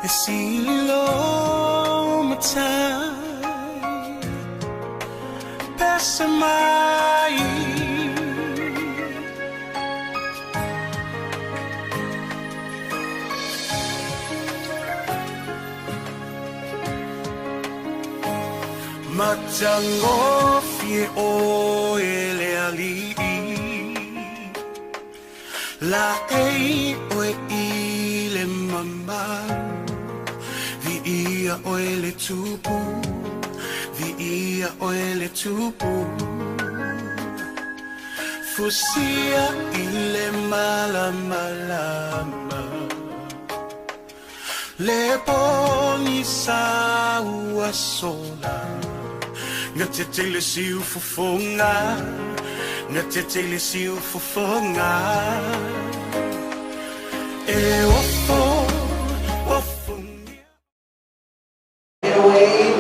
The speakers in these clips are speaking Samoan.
E sili lo matai pesa mai. Matagofie oe le alii, laei oe i le mamalu, viia oe le tupu, viia oe le tupu. Fusia i le malamalama, le pogisa ua sola. Gatete le siufofoga, gatete le siufofoga. E ofo ofogia. Get away.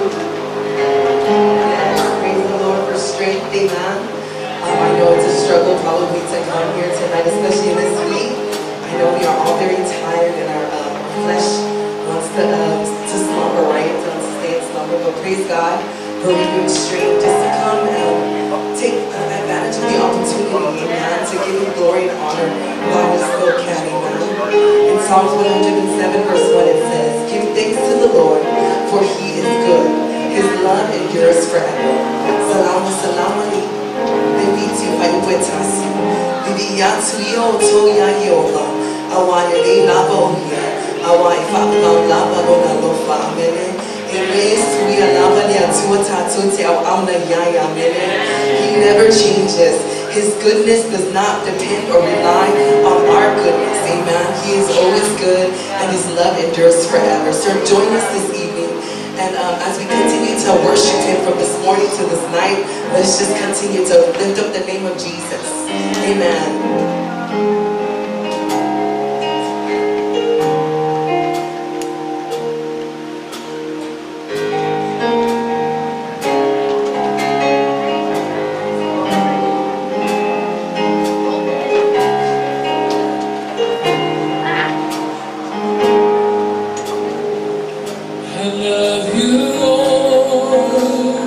Yes, praise the Lord for strength, amen. I know it's a struggle probably to come here tonight, especially in this heat. I know we are all very tired and our flesh wants to slumber, right? To stay in slumber, but praise God for renewed strength just to come and take advantage of the opportunity, amen, to give Him glory and honor while we still can, amen. In Psalms 107 verse 1 it says, "Give thanks to the Lord, for He is good. His love endures forever." Salamu salamani, levitu faiuetasi, livi yatu yo to ya yola, awa le lava ohia, awa i whaakau lava lona lofa, amene. Amen. Suia lava ni atua tātou te au auna ia amene. He never changes. His goodness does not depend or rely on our goodness. Amen. He is always good and His love endures forever. So join us this evening. And as we continue to worship Him from this morning to this night, let's just continue to lift up the name of Jesus. Amen. I love you, Lord,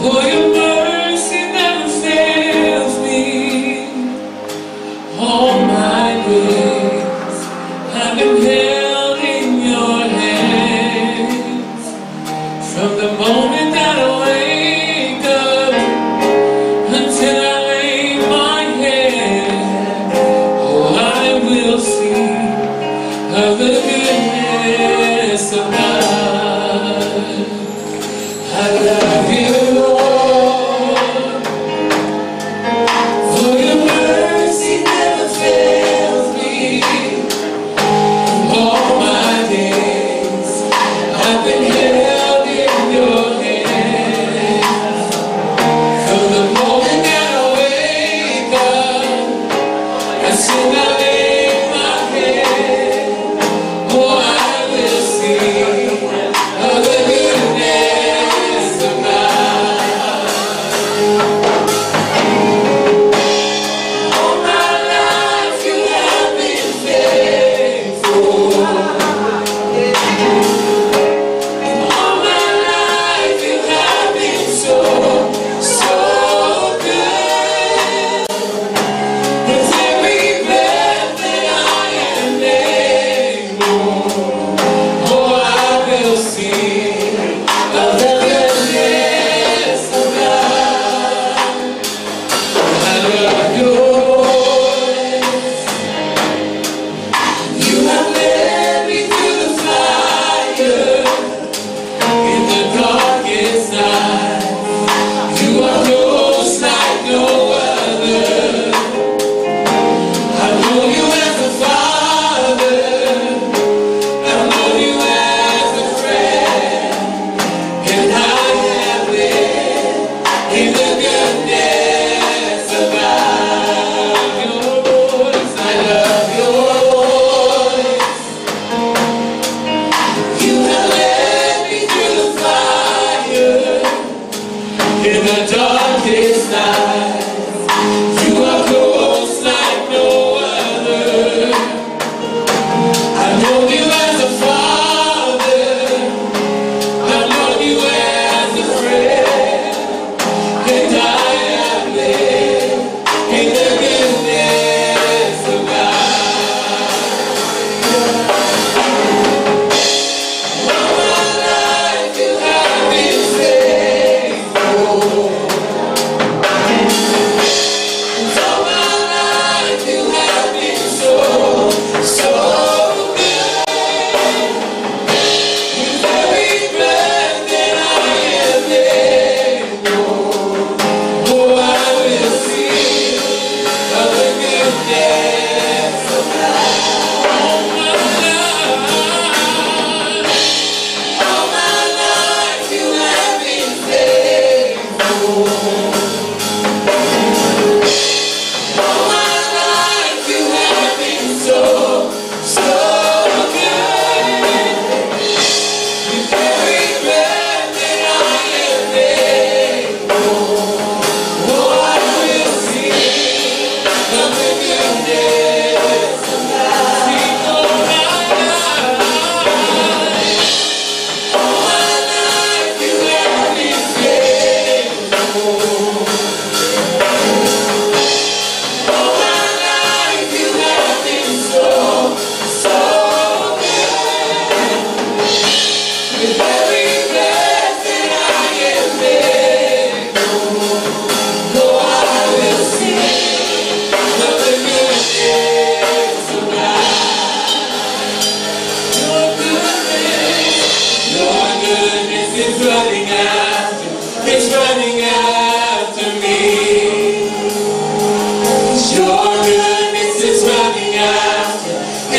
for your mercy never fails me.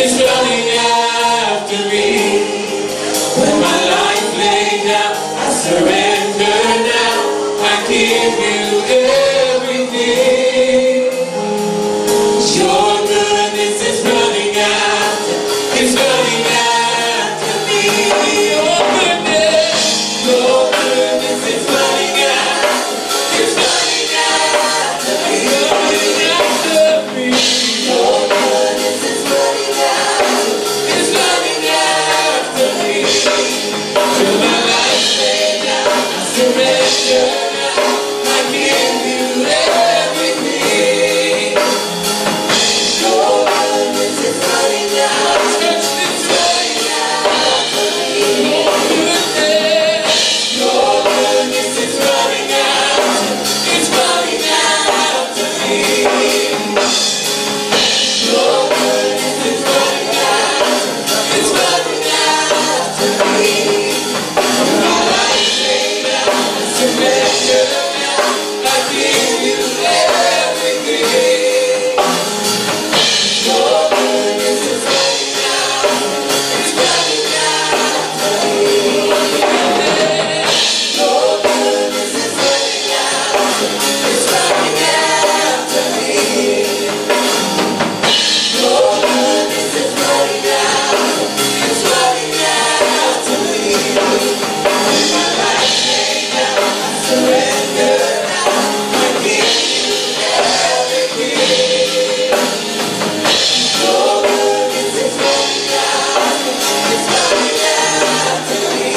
is running after me. When my life laid down, I surrender now. I give you everything. Your goodness is running after, it's running after me. Your goodness is running after, it's running after me, running after me. Your goodness is running after, it's running after me. Till my life laid down, I surrender now. I give you everything. Your goodness is running out. Touch this running after me. Your goodness is running out. It's running after me. Your goodness is running out. It's running after me. My life laid down, I surrender now. I give you everything. Your goodness is running out. It's running after me. Your goodness is running out. It's running after me. Your goodness is running out. It's running after me. My life laid down, I surrender now. I give you everything. Your goodness is running out. It's running after me.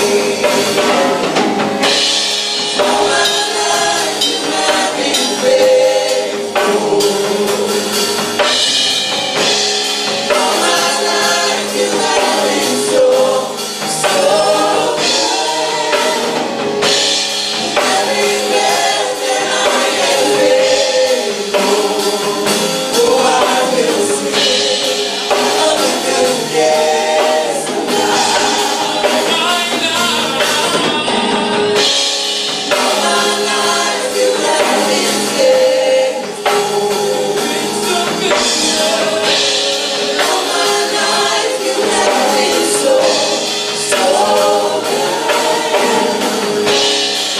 All my life you have been faithful. All my life you have been so, so good. Every breath that I am able, oh, I will sing of the goodness of God. All my life you have been faithful. All my life you have been so, so good.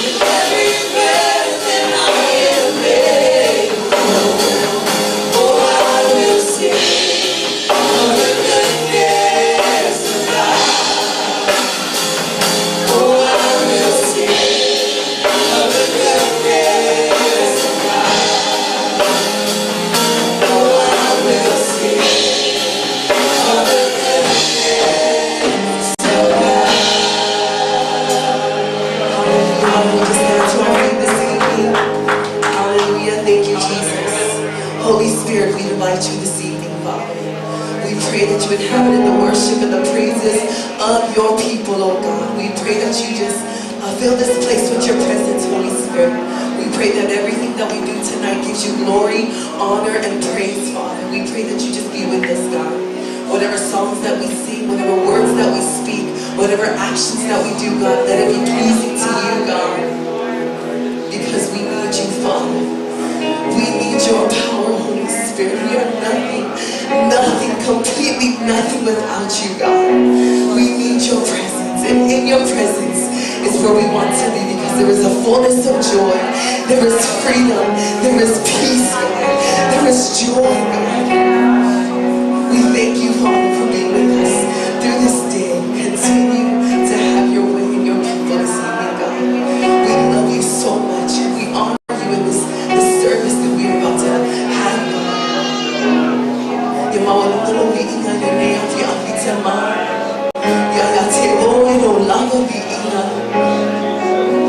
With every breath that I am able, oh, I will sing of the goodness of God. Oh, I will sing of the goodness of God. Oh, I will sing of the goodness of God. Hallelujah. We just stand to our feet this evening. Hallelujah. Thank you, Jesus. Holy Spirit, we invite you this evening, Father. We pray that you inhabit the worship and the praises of your people, oh God. We pray that you just fill this place with your presence, Holy Spirit. We pray that everything that we do tonight gives you glory, honor, and praise, Father. We pray that you just be with us, God. Whatever songs that we sing, whatever words that we speak, whatever actions that we do, God, let it be pleasing to you, God. Because we need you, Father. We need your power, Holy Spirit. We are nothing, nothing, completely nothing without you, God. We need your presence. And in your presence is where we want to be, because there is a fullness of joy. There is freedom. There is peace, God. There is joy, God. We thank you, Father, for being with us through this day. Continue to have your way in your people this evening, God. We love you so much, and we honor you in this service that we are about to have, God.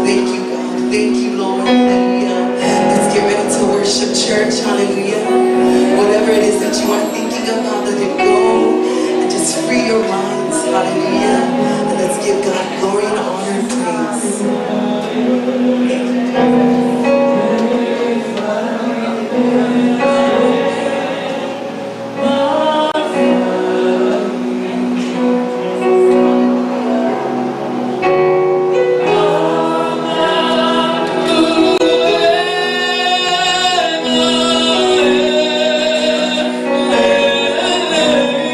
Thank you, God. Thank you, Lord. Hallelujah. Let's get ready to worship, church. Hallelujah. Whatever it is that you are thinking about, let it go and just free your minds. Hallelujah. And let's give God glory and honor and praise. Thank you, God.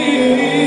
Amen.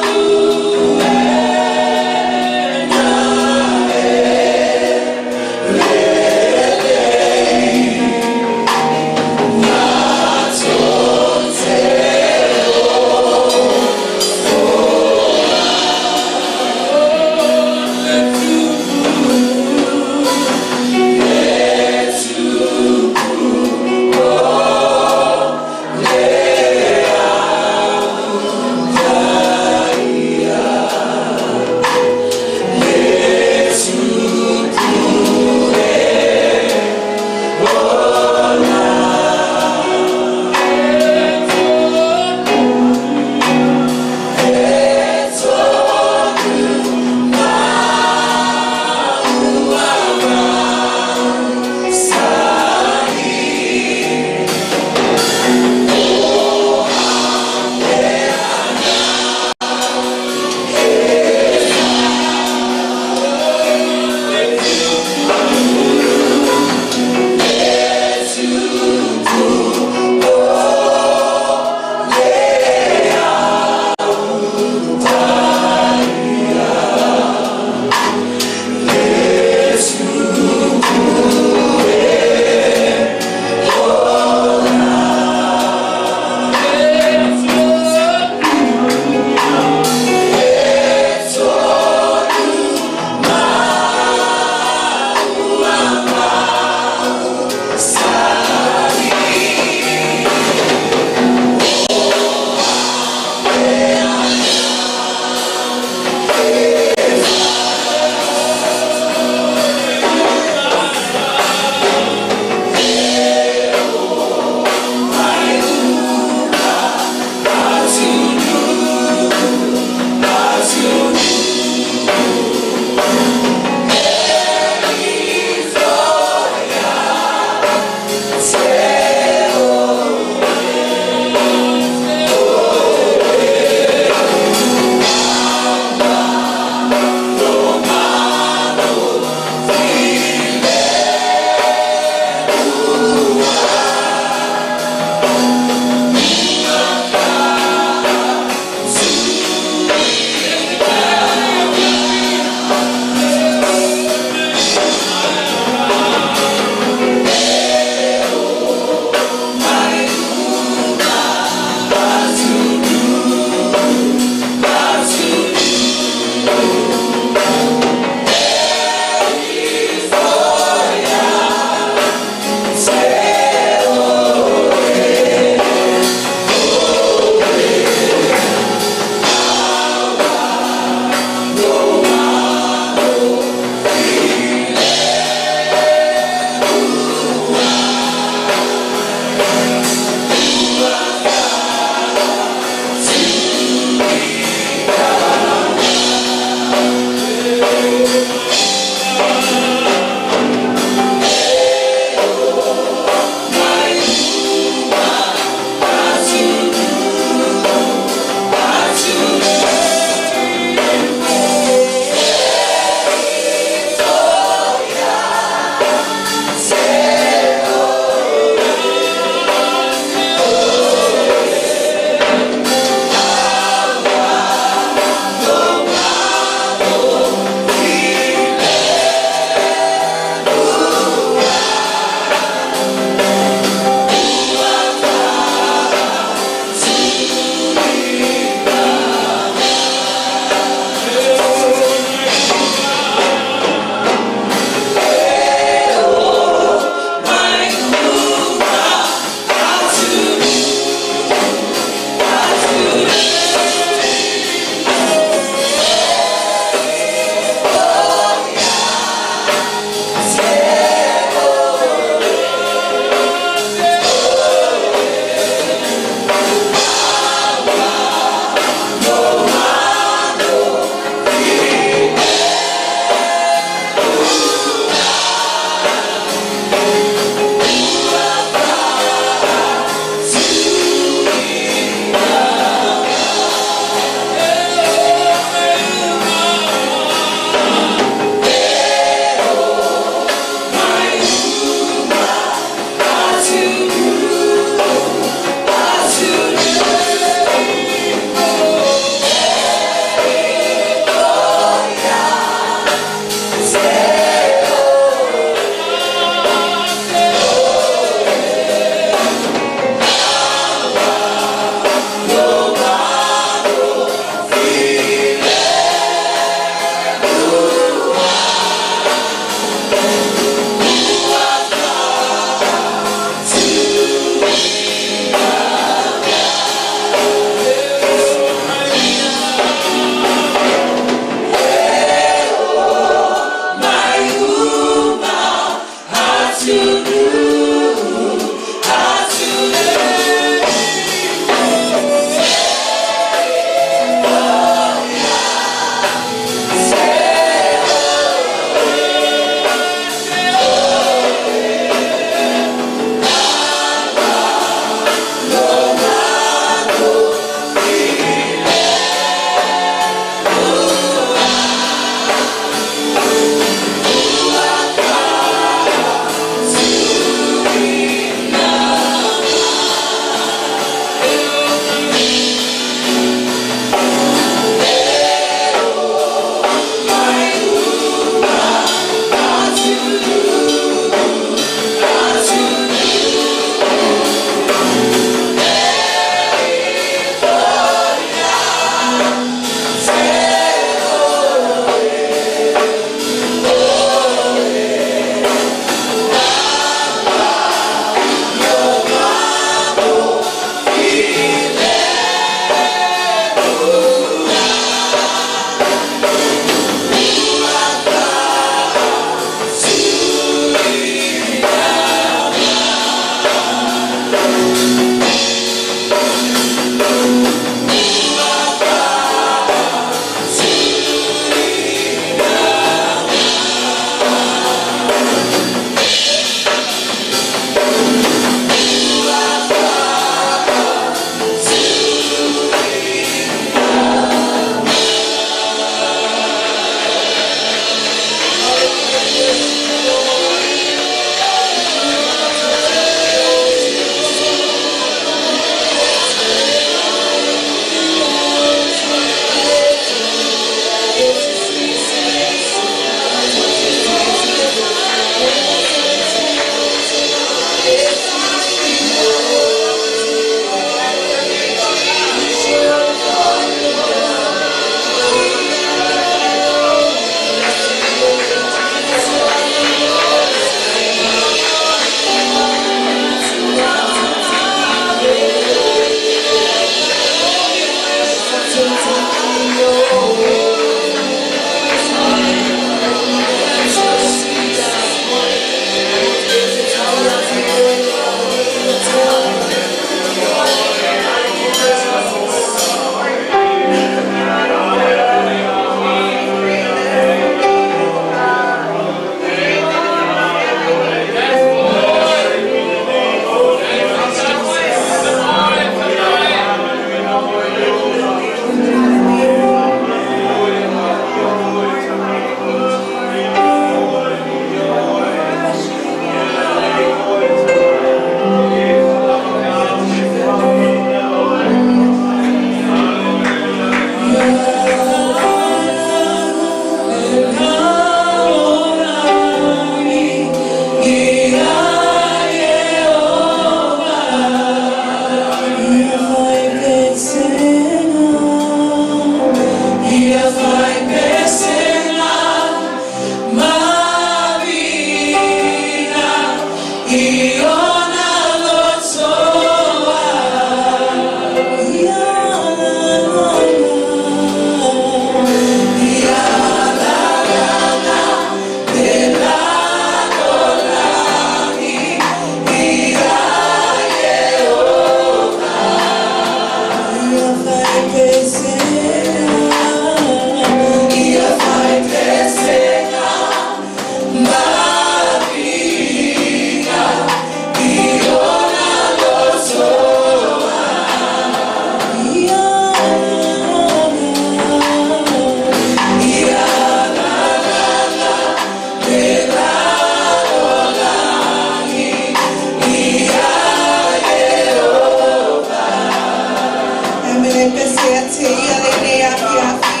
te ia lenei afiafi.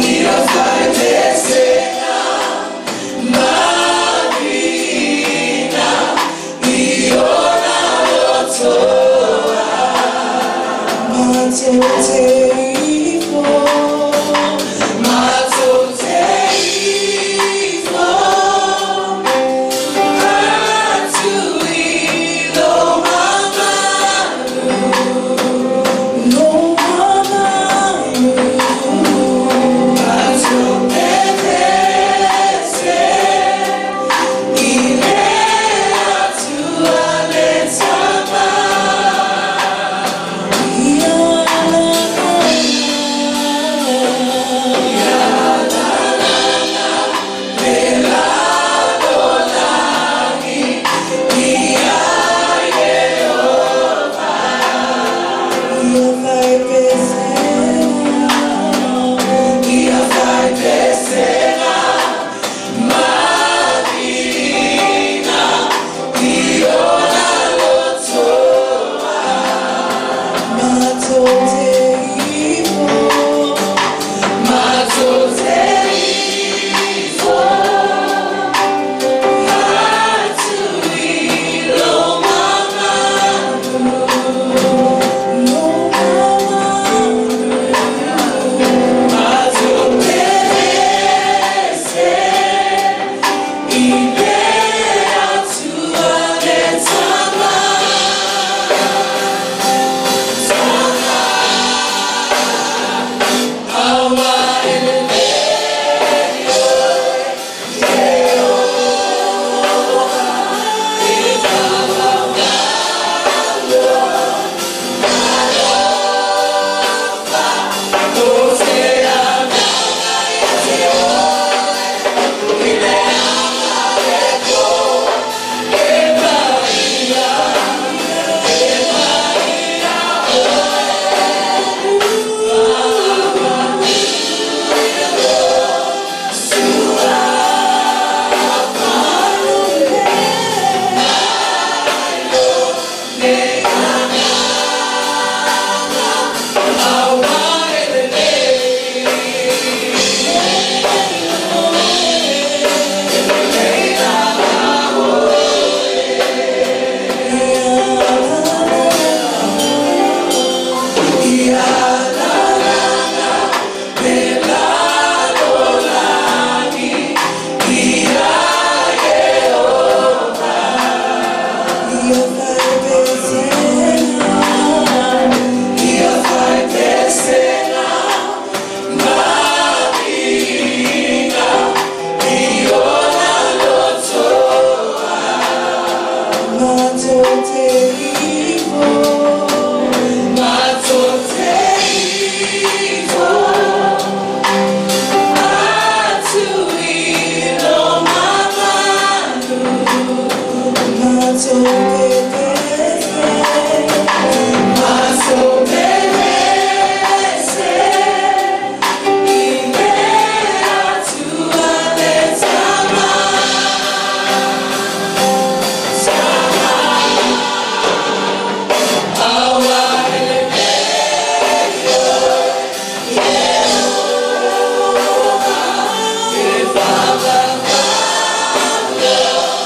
Ia faipesega mavina i ona lotoa. Matou te ifo, Matou te ifo atu i lo mamalu. Lo mamalu. Matou pepese i le Atua le Tama. Ia la la Ia la la la le lalolagi ia Ieova. Ia faipesega, Ia faipesega mavina i ona lotoa. Matou te ifo, Matou te ifo atu i lo mamalu. Lo mamalu. Matou pepese i le Atua le Tama. Tama. Aua e lelei oe, Ieova, e faavauvau alofa, o te agaga ia te oe, i le ama le po, e paia, e paia oe, faamanuia lou suafa mai lo le agaga, aua e lelei. E lelei lava oe. Ia la la la le lalolagi ia Ieova. Ia faipesega, Ia faipesega mavina i ona lotoa. Matou te ifo, Matou te ifo atu i lo mamalu. Matou pepese, Matou pepese i le Atua le Tama. Tama. Aua e lelei oe, Ieova, e faavauvau alofa,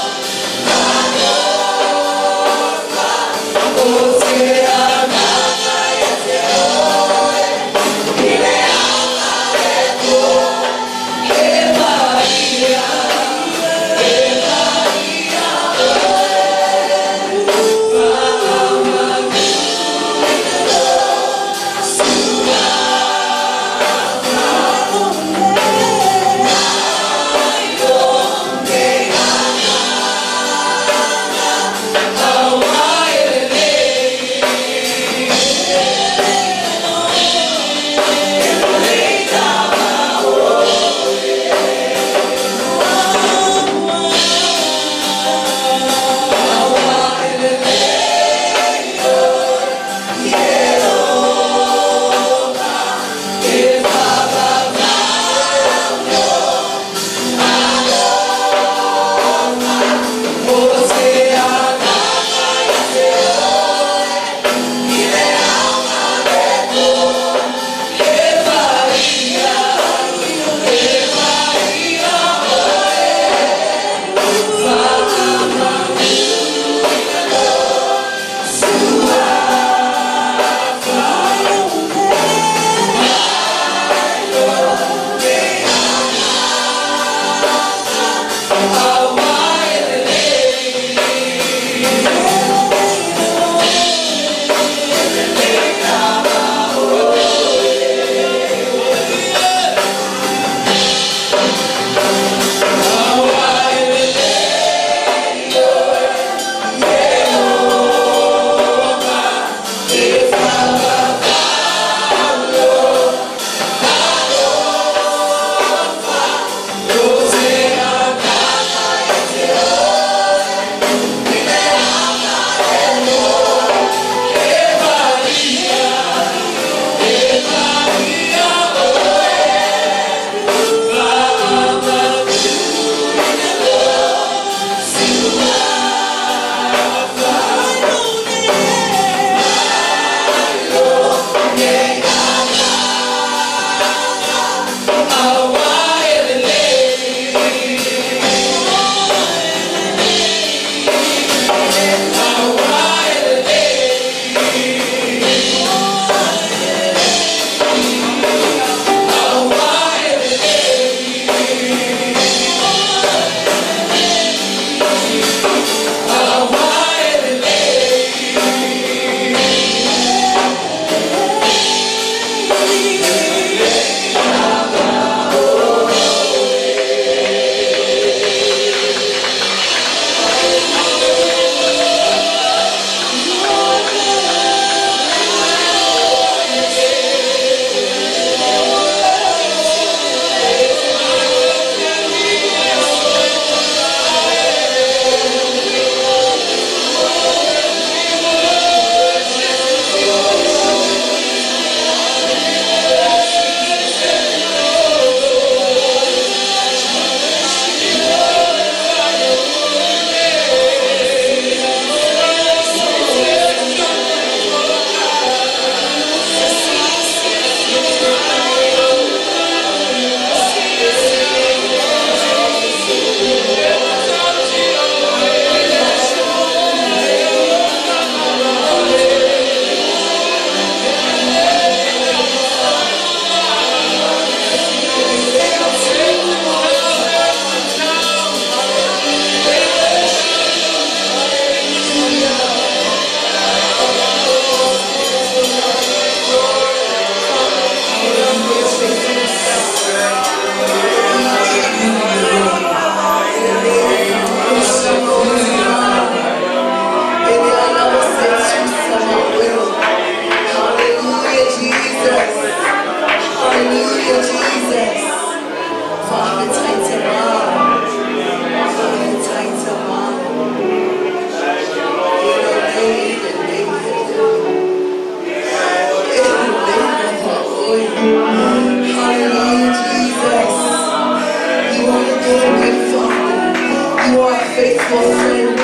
faithful friend.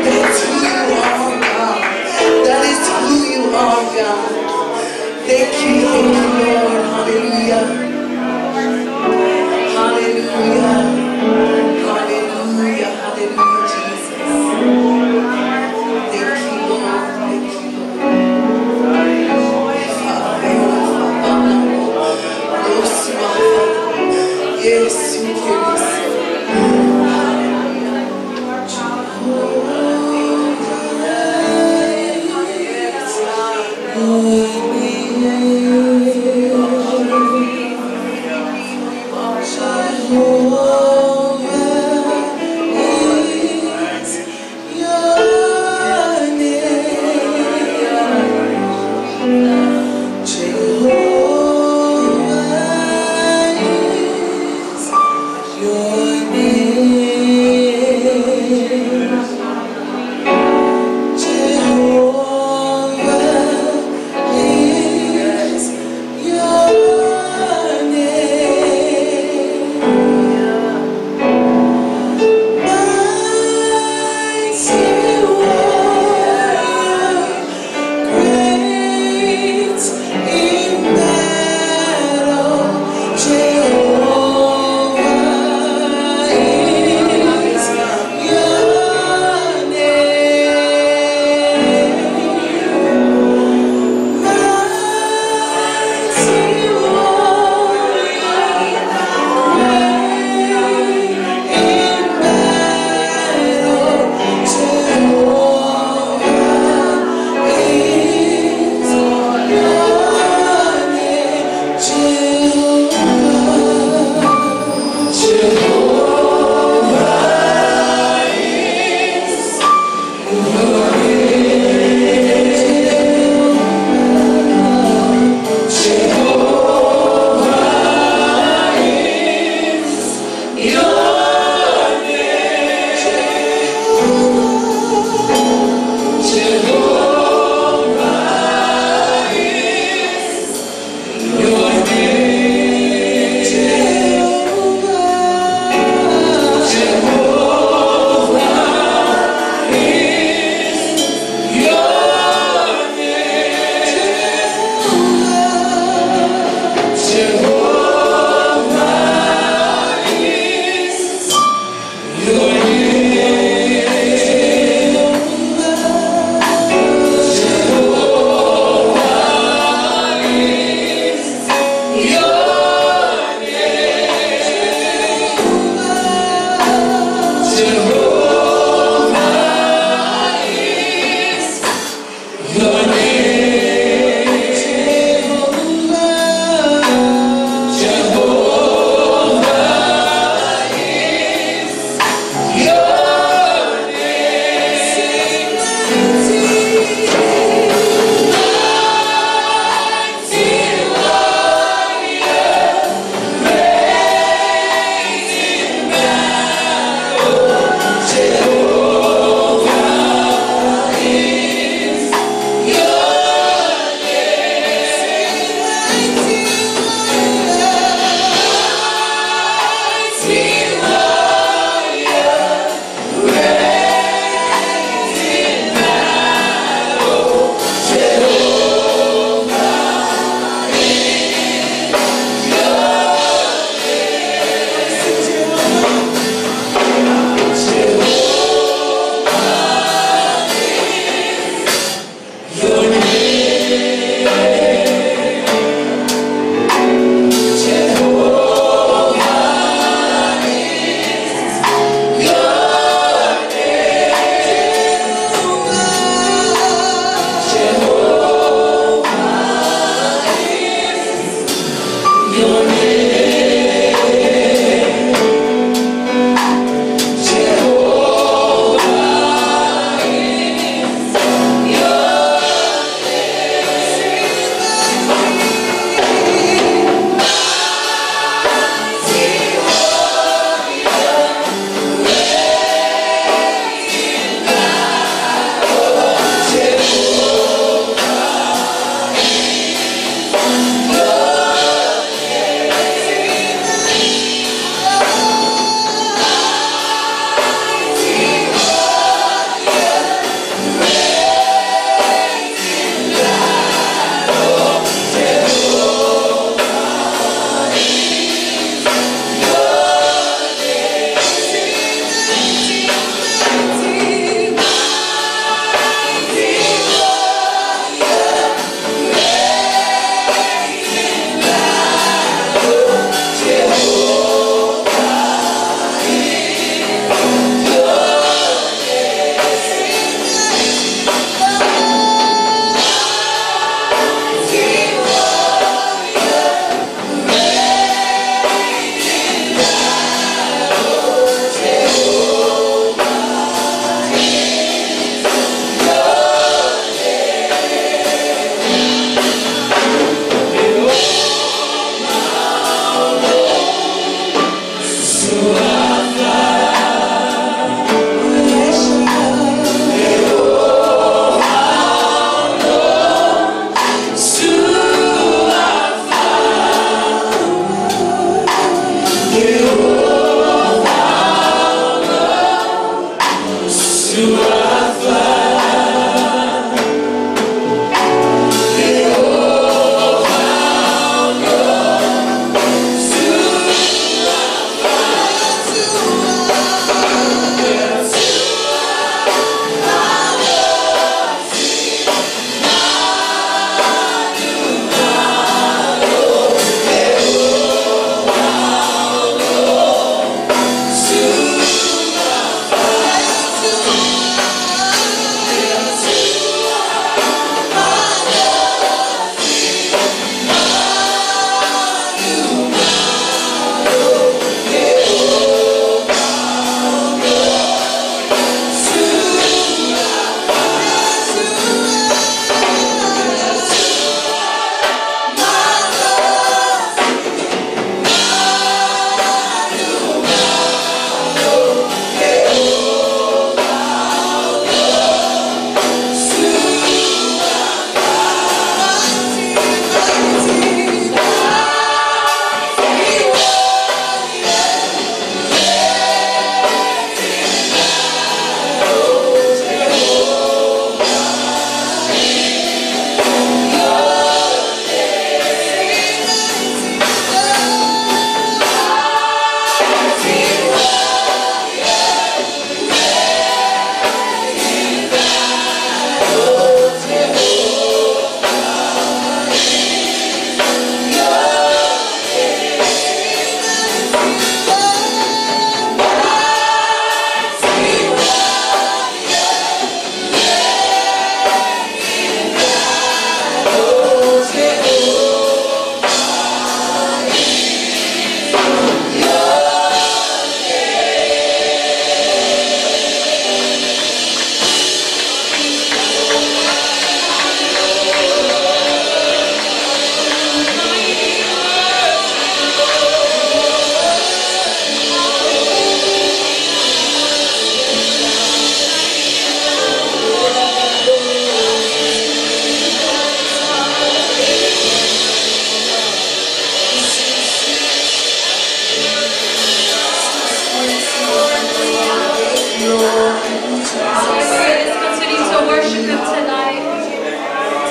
That's who you are, God. That is who you are, God. Thank you, Lord. Hallelujah. Hallelujah. Hallelujah. Hallelujah, Jesus. Thank you, Lord. Thank you, Lord. Yes, you can. Your name. Let's continue to worship Him tonight.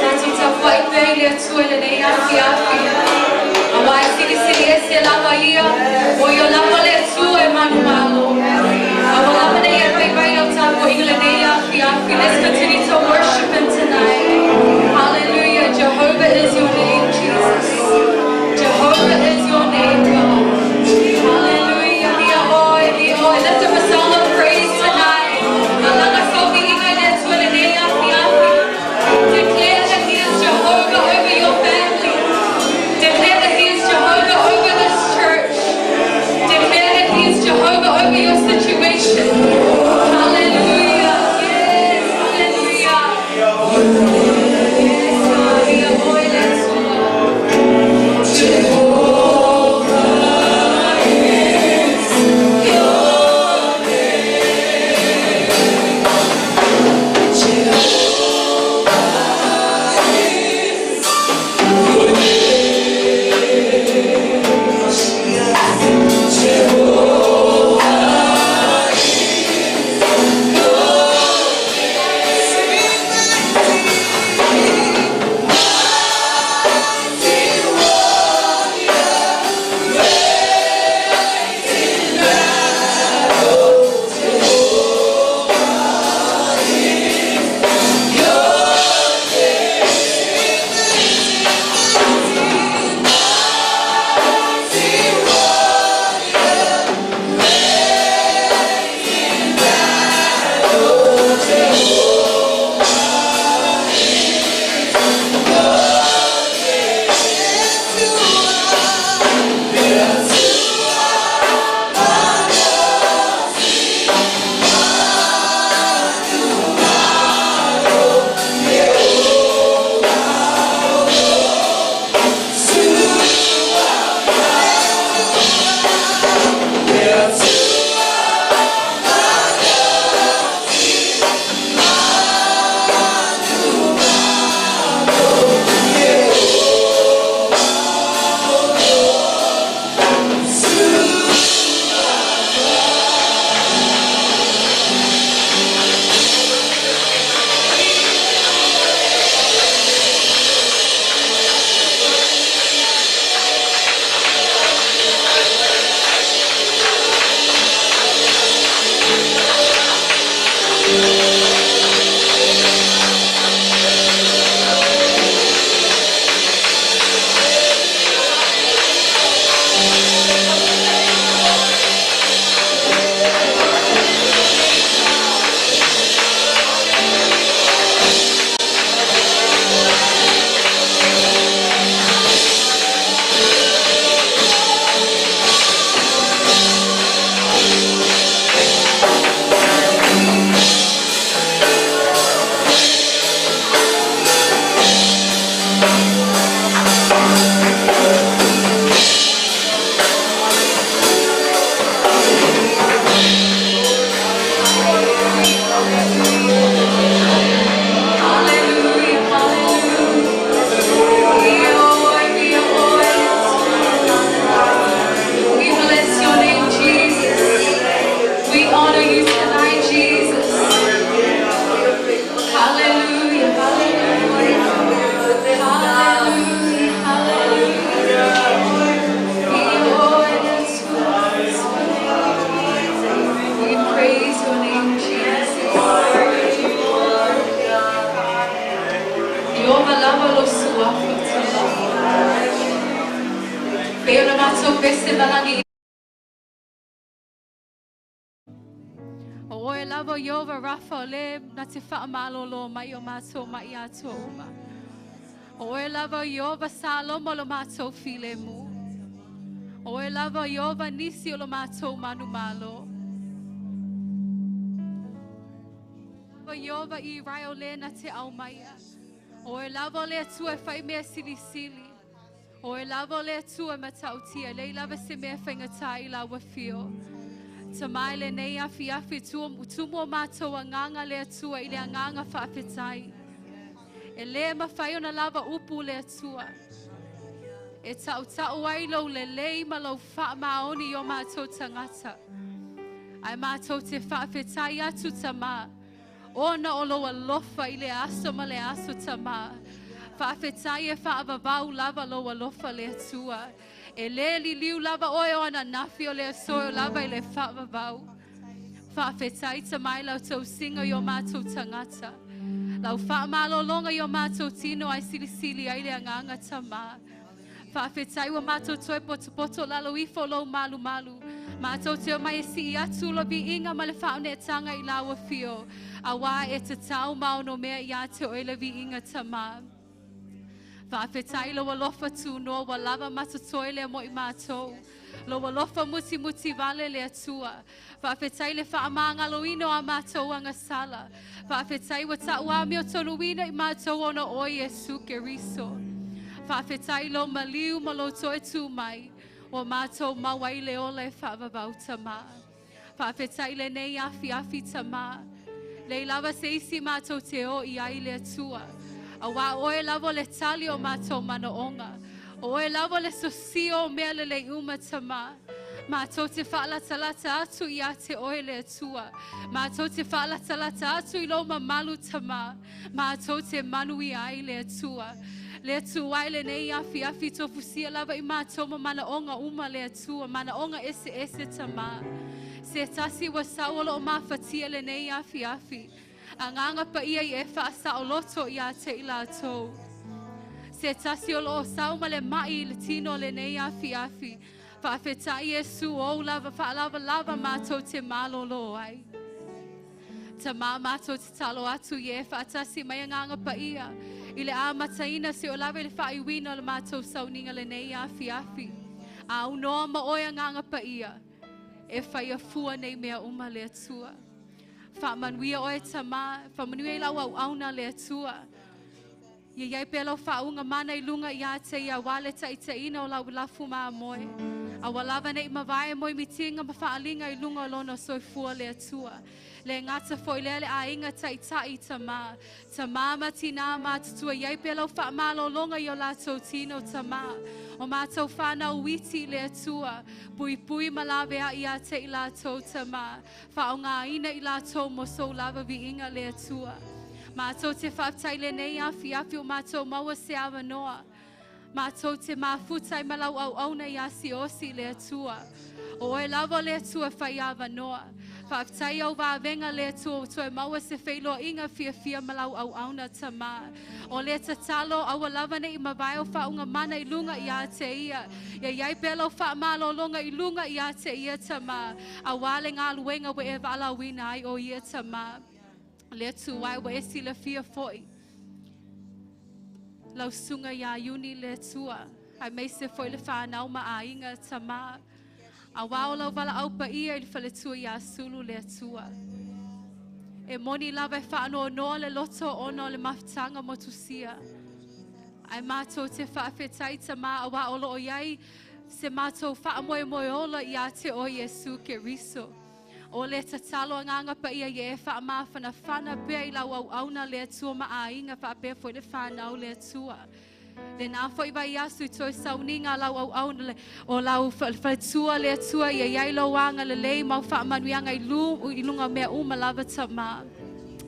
Tatou tapuai pea i le Atua i lenei afiafi. Auā e silisili ese lava Ia, o Ia lava le Atua e manumalo. A ua lava nei e vaivai lau tapuaiga i lenei afiafi. Let's continue to worship Him tonight. Hallelujah. Jehovah is your name, Jesus. Jehovah is your name, God. Hallelujah. Ia oe, ia oe. Lift up a song of praise tonight. Alaga sau viiga i le Atua i lenei afiafi. Declare that He is Jehovah over your family. Declare that He is Jehovah over this church. Declare that He is Jehovah over your mātou pese malagi. O oe lava Iova Rafa o le na te whaamalolo mai o mātou mai atua uma. O oe lava Iova Salomo lo mātou filemu. O oe lava Iova nisi o lo mātou manumalo. O Iova i rai o le na te au maia. O oe lava o le atua e whai mea silisili. O oe lava o le atua matautia. Lei lava se mea whaingatai i laua whio. Ta mai le nei afi afi tumu o mātou anganga le atua i le anganga whaafetai. E le mawhai ona lava upu le atua. E tau tau ai lo le lei ma lo wha maoni o mātou tangata. Ai mātou te whaafetai atu ta mā. Ona o lo alofa i le aso ma le aso ta mā. Whaafetai e whaavavau lava lo alofa le atua. E le liliu lava oe o ana nafi o le asoe o lava i le whaavavau. Whaafetai ta mai lau tau singa i o mātou tangata. Lau whaamalolonga i o mātou tino ai silisili ai le anganga ta mā. Whaafetai wa mātou toe potopoto lalo ifo lo malu malu. Mātou te o mai e si atu lo bi inga ma le whaonetanga i laua whio. A wā e te tau maono mea i a te oele vi inga ta mā. Whaafetai lo alofa tu noa wa lava matatoe le moi mātou. Lo alofa muti muti vale le atua. Whaafetai le whaamangaloino a mātou anga sala. Whaafetai wa tauami o toluina i mātou ona o Iesu Keriso. Whaafetai lo maliu ma lo toe tū mai. O mātou mawai le ola e whaavavau ta mā. Whaafetai le nei afi afi ta mā. Le lava se isi mātou te o i ai le atua. A wā oe lava le tali o mātou manaonga. O oe lava le sosio o mea le le uma ta mā. Mātou te whaalatalata atu i a te oe le atua. Mātou te whaalatalata atu i lo mamalu ta mā. Mātou te manu i ai le atua. Le atua ai le nei afi afi tofusia lava i mātou ma manaonga uma le atua. Manaonga ese ese ta mā. Se tasi wa sauolo o māwhatia le nei afi afi. Anganga pa ia i e whaasa o loto i a te ila tau. Se tasi o loo sau ma le mai le tino le nei afi afi. Whaafetai e su o lava whaalava lava mātou te malolo ai. Ta mā mātou te talo atu i e whaatasi mai anganga pa ia. I le a mataina se o lava i le whaiwina o le mātou sauninga le nei afi afi. A unoa ma oe anganga pa ia. E whaia fua nei mea uma le atua. Whaamanuia oe ta mā, whaamanuia i lau au auna le atua. Ia iai pē lau whaunga mana i lunga i a te ia wale taitaina o lau lafu maa moe. A walava nei mavae moi mitinga ma whaalinga i lunga o lono soifua le atua. Le ngata foi lea le ainga taitai ta mā. Ta mā ma tina mā tutua iai pē lau whaamalolonga i o lātou tino ta mā. O mātou whānau witi le atua. Pui pui malave a ia te i lātou ta mā. Whaonga ina i lātou mo sou lava vi inga le atua. Mātou te whaaftai le nei afi afi o mātou maua se awa noa. Mātou te māfutai malau au auna i asi osi le atua. O oe lava le atua whai awa noa. Whaaftai au vāwenga le atua o toe maua se whailoa inga fia fia malau au auna ta mā. O le tatalo aua lava nei mawai o whaunga mana i lunga i a te ia. Ia iai pelo whaamalolonga i lunga i a te ia ta mā. A wale ngā luenga we e waalawina ai o ia ta mā. Le atua wa e sila fia foi. Lau sunga ia iuni le atua. Ai meise foi le whanau ma ainga ta mā. A wao lau wala au pa ia i le whaletua ia sulu le atua. E moni lava e whaanoa noa le loto ona o le mafutanga motusia. Ai mātou te whaafetai ta mā a wao lo o iai se mātou whaamoe moe ola i a te o Iesu Keriso. O le tatalo anganga pa ia i e whaamawhana whana pea i lau au auna le atua ma ainga whaapea foi le whanau le atua. Le nā foi vai asu i toi sauninga lau au auna le, o lau whaletua le atua ia iai lau anga le lei mau whaamanuianga i lunga mea uma lava ta mā.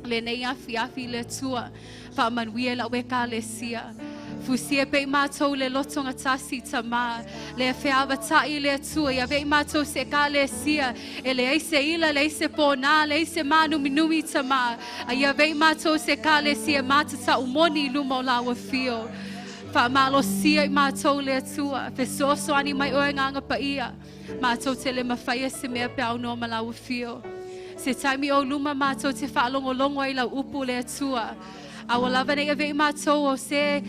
Le nei afi afi le atua whaamanuia lau e ka le sia. Fusia pe mātou le lotonga tasi ta mā. Le wheawa tai le atua ia vei mātou se ka le sia. E le eise ila, le eise pōnā, le eise mānumi ta mā. A ia vei mātou se ka le sia mātata umoni i luma o laua whio. Faamalosia i matou le Atua, fesoasoani mai Oe Agaga Paia, matou te le mafaia se mea pe a aunoa ma lau afio. Se taimi o luma matou te faalogologo ai i lau upu le Atua, a ua lava nei ave i matou o se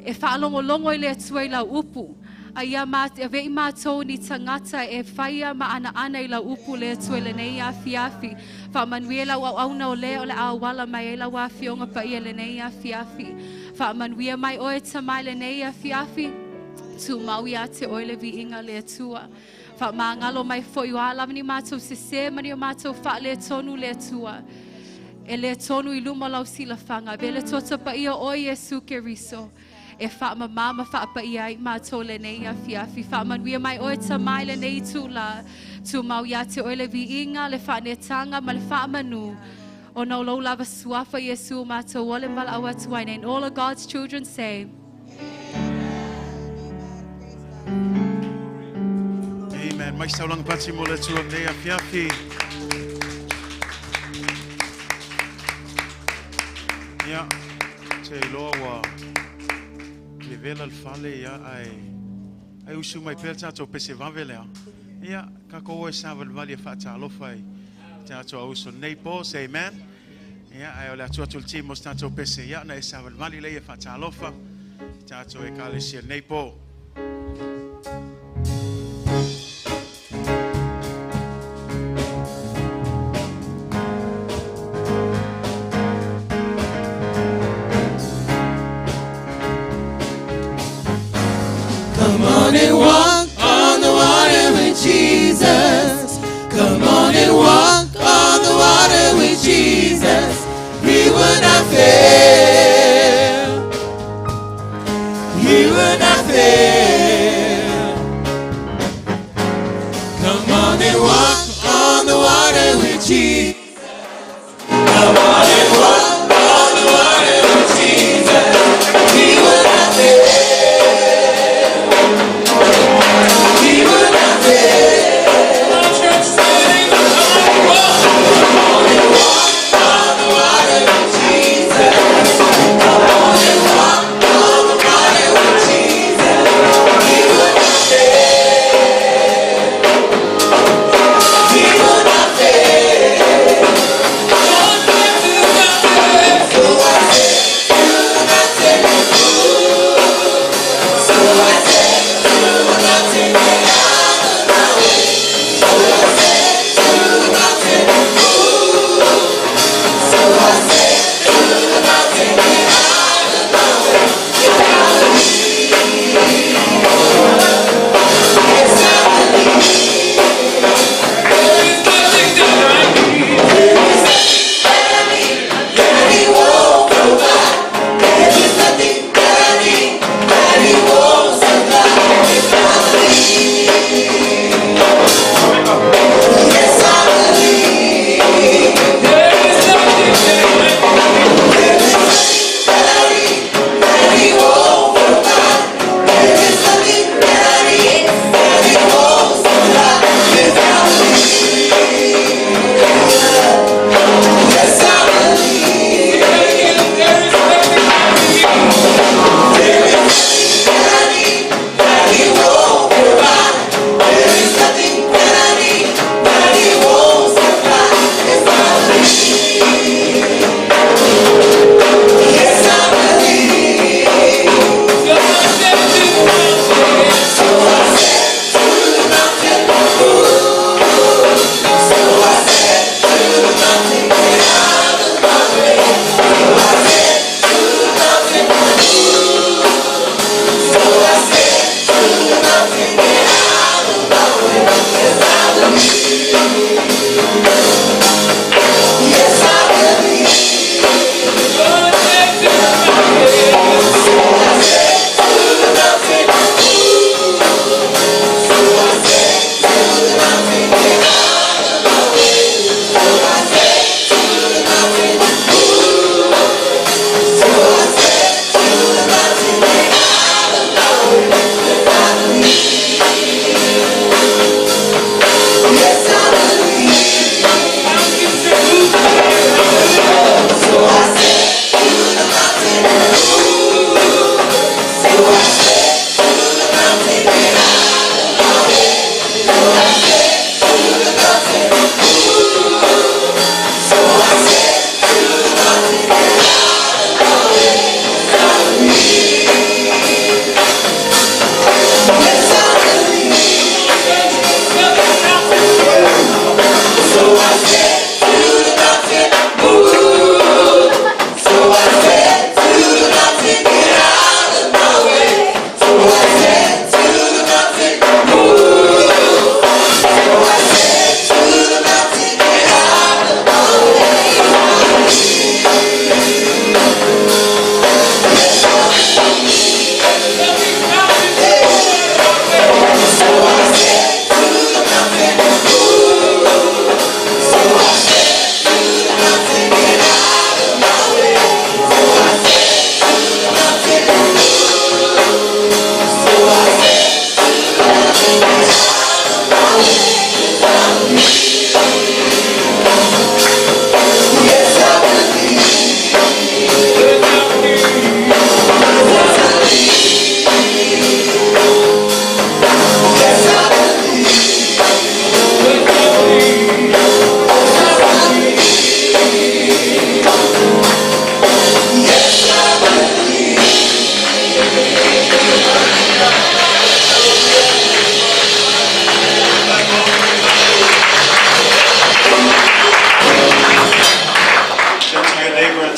e faalogologo i le Atua i lau upu, a ia ave i matou ni tagata e faia ma anaana i lau upu le Atua i lenei afiafi. Faamanuia lau auauna o le o le a auala mai ai lau Afioga Paia i lenei afiafi. Faamanuia mai Oe Tama i lenei afiafi, tumau ia te Oe le viiga le Atua. Faamagalo mai foi o a lava ni matou sesē ma ni o matou faaletonu le Atua. E le tonu i luma o lau silafaga. Avea le Toto Paia o Oe Iesu Keriso e faamamā ma faapaia ai matou lenei afiafi. Faamanuia mai Oe Tama i lenei itulā. Tumau ia te Oe le viiga, le faaneetaga ma le faamanu. Ona o lou lava suafa Iesu matou ole ma valaau atu ai nei. And all of God's children say, Amen. Mai saulanga pati mo le Atua nei afiafi. Ia, te iloa ua levela le fale ia ae ai usu mai pea tatou pese vave lea. Ia, kakou o e savalivali e faatalofa i tatou auso nei po, say amen. Ia, ae o le atu atu le team o se tatou pese, ia, na e savalivali lea e faatalofa i tatou ekalesia nei po. Come on and walk on the water with Jesus. Come on and walk on the water with Jesus. He will not fail. He will not fail.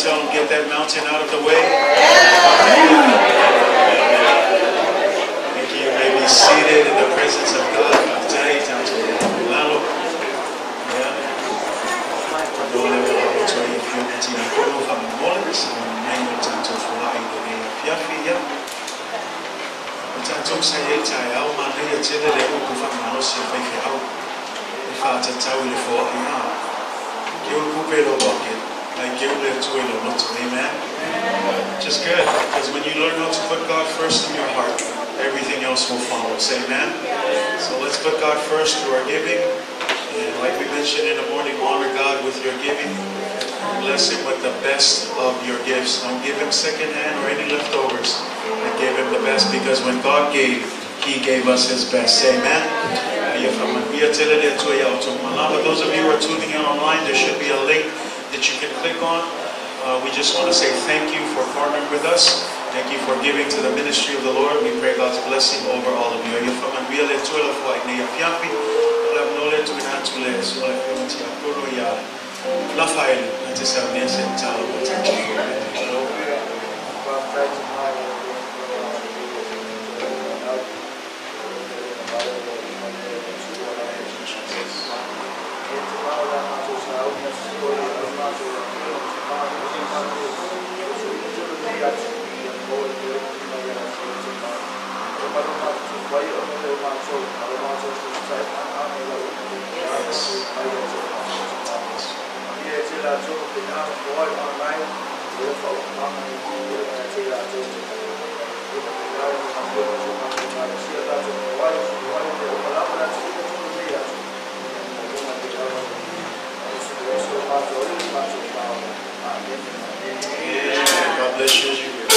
Tell them, get that mountain out of the way. Thank you. You may be seated in the presence of God. Amen. Just good, because when you learn how to put God first in your heart, everything else will follow. Say amen. So let's put God first through our giving. And like we mentioned in the morning, honor God with your giving. Bless Him with the best of your gifts. Don't give Him secondhand or any leftovers. But give Him the best, because when God gave, He gave us His best. Say amen. But those of you who are tuning in online, there should be a link that you can click on. We just want to say thank you for partnering with us. Thank you for giving to the ministry of the Lord. We pray God's blessing over all of you. Yeah, God bless you as you give.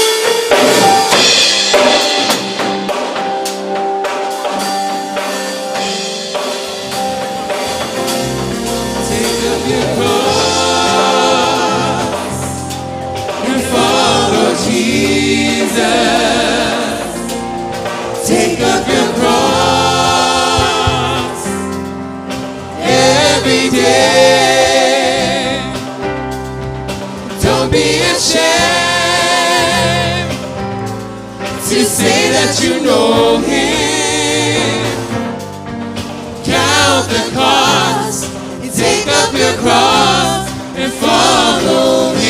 Take up your cross and follow Jesus. Take up your cross every day. Don't be ashamed to say that you know Him. Count the cost. Take up your cross and follow Him.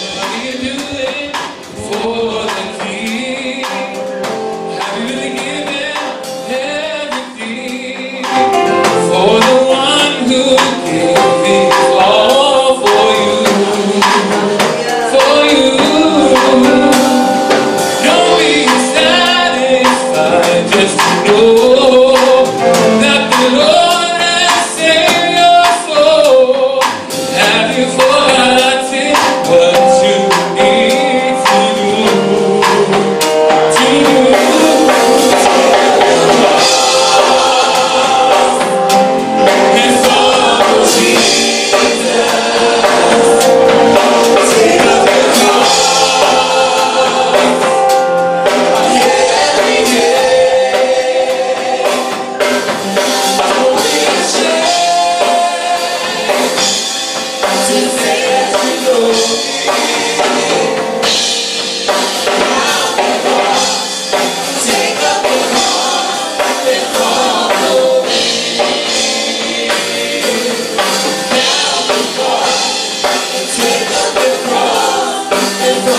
What are you doing for the King? Have you really given everything for the one who gave it all for you? For you. Don't be satisfied just to know that the Lord has saved your soul. Have you forgotten what you need to do? To do. And follow Jesus. Take up your cross every day. Don't be ashamed to say that you know Him. Take up your cross and follow Him. Count the cost. Take up your cross and follow Him.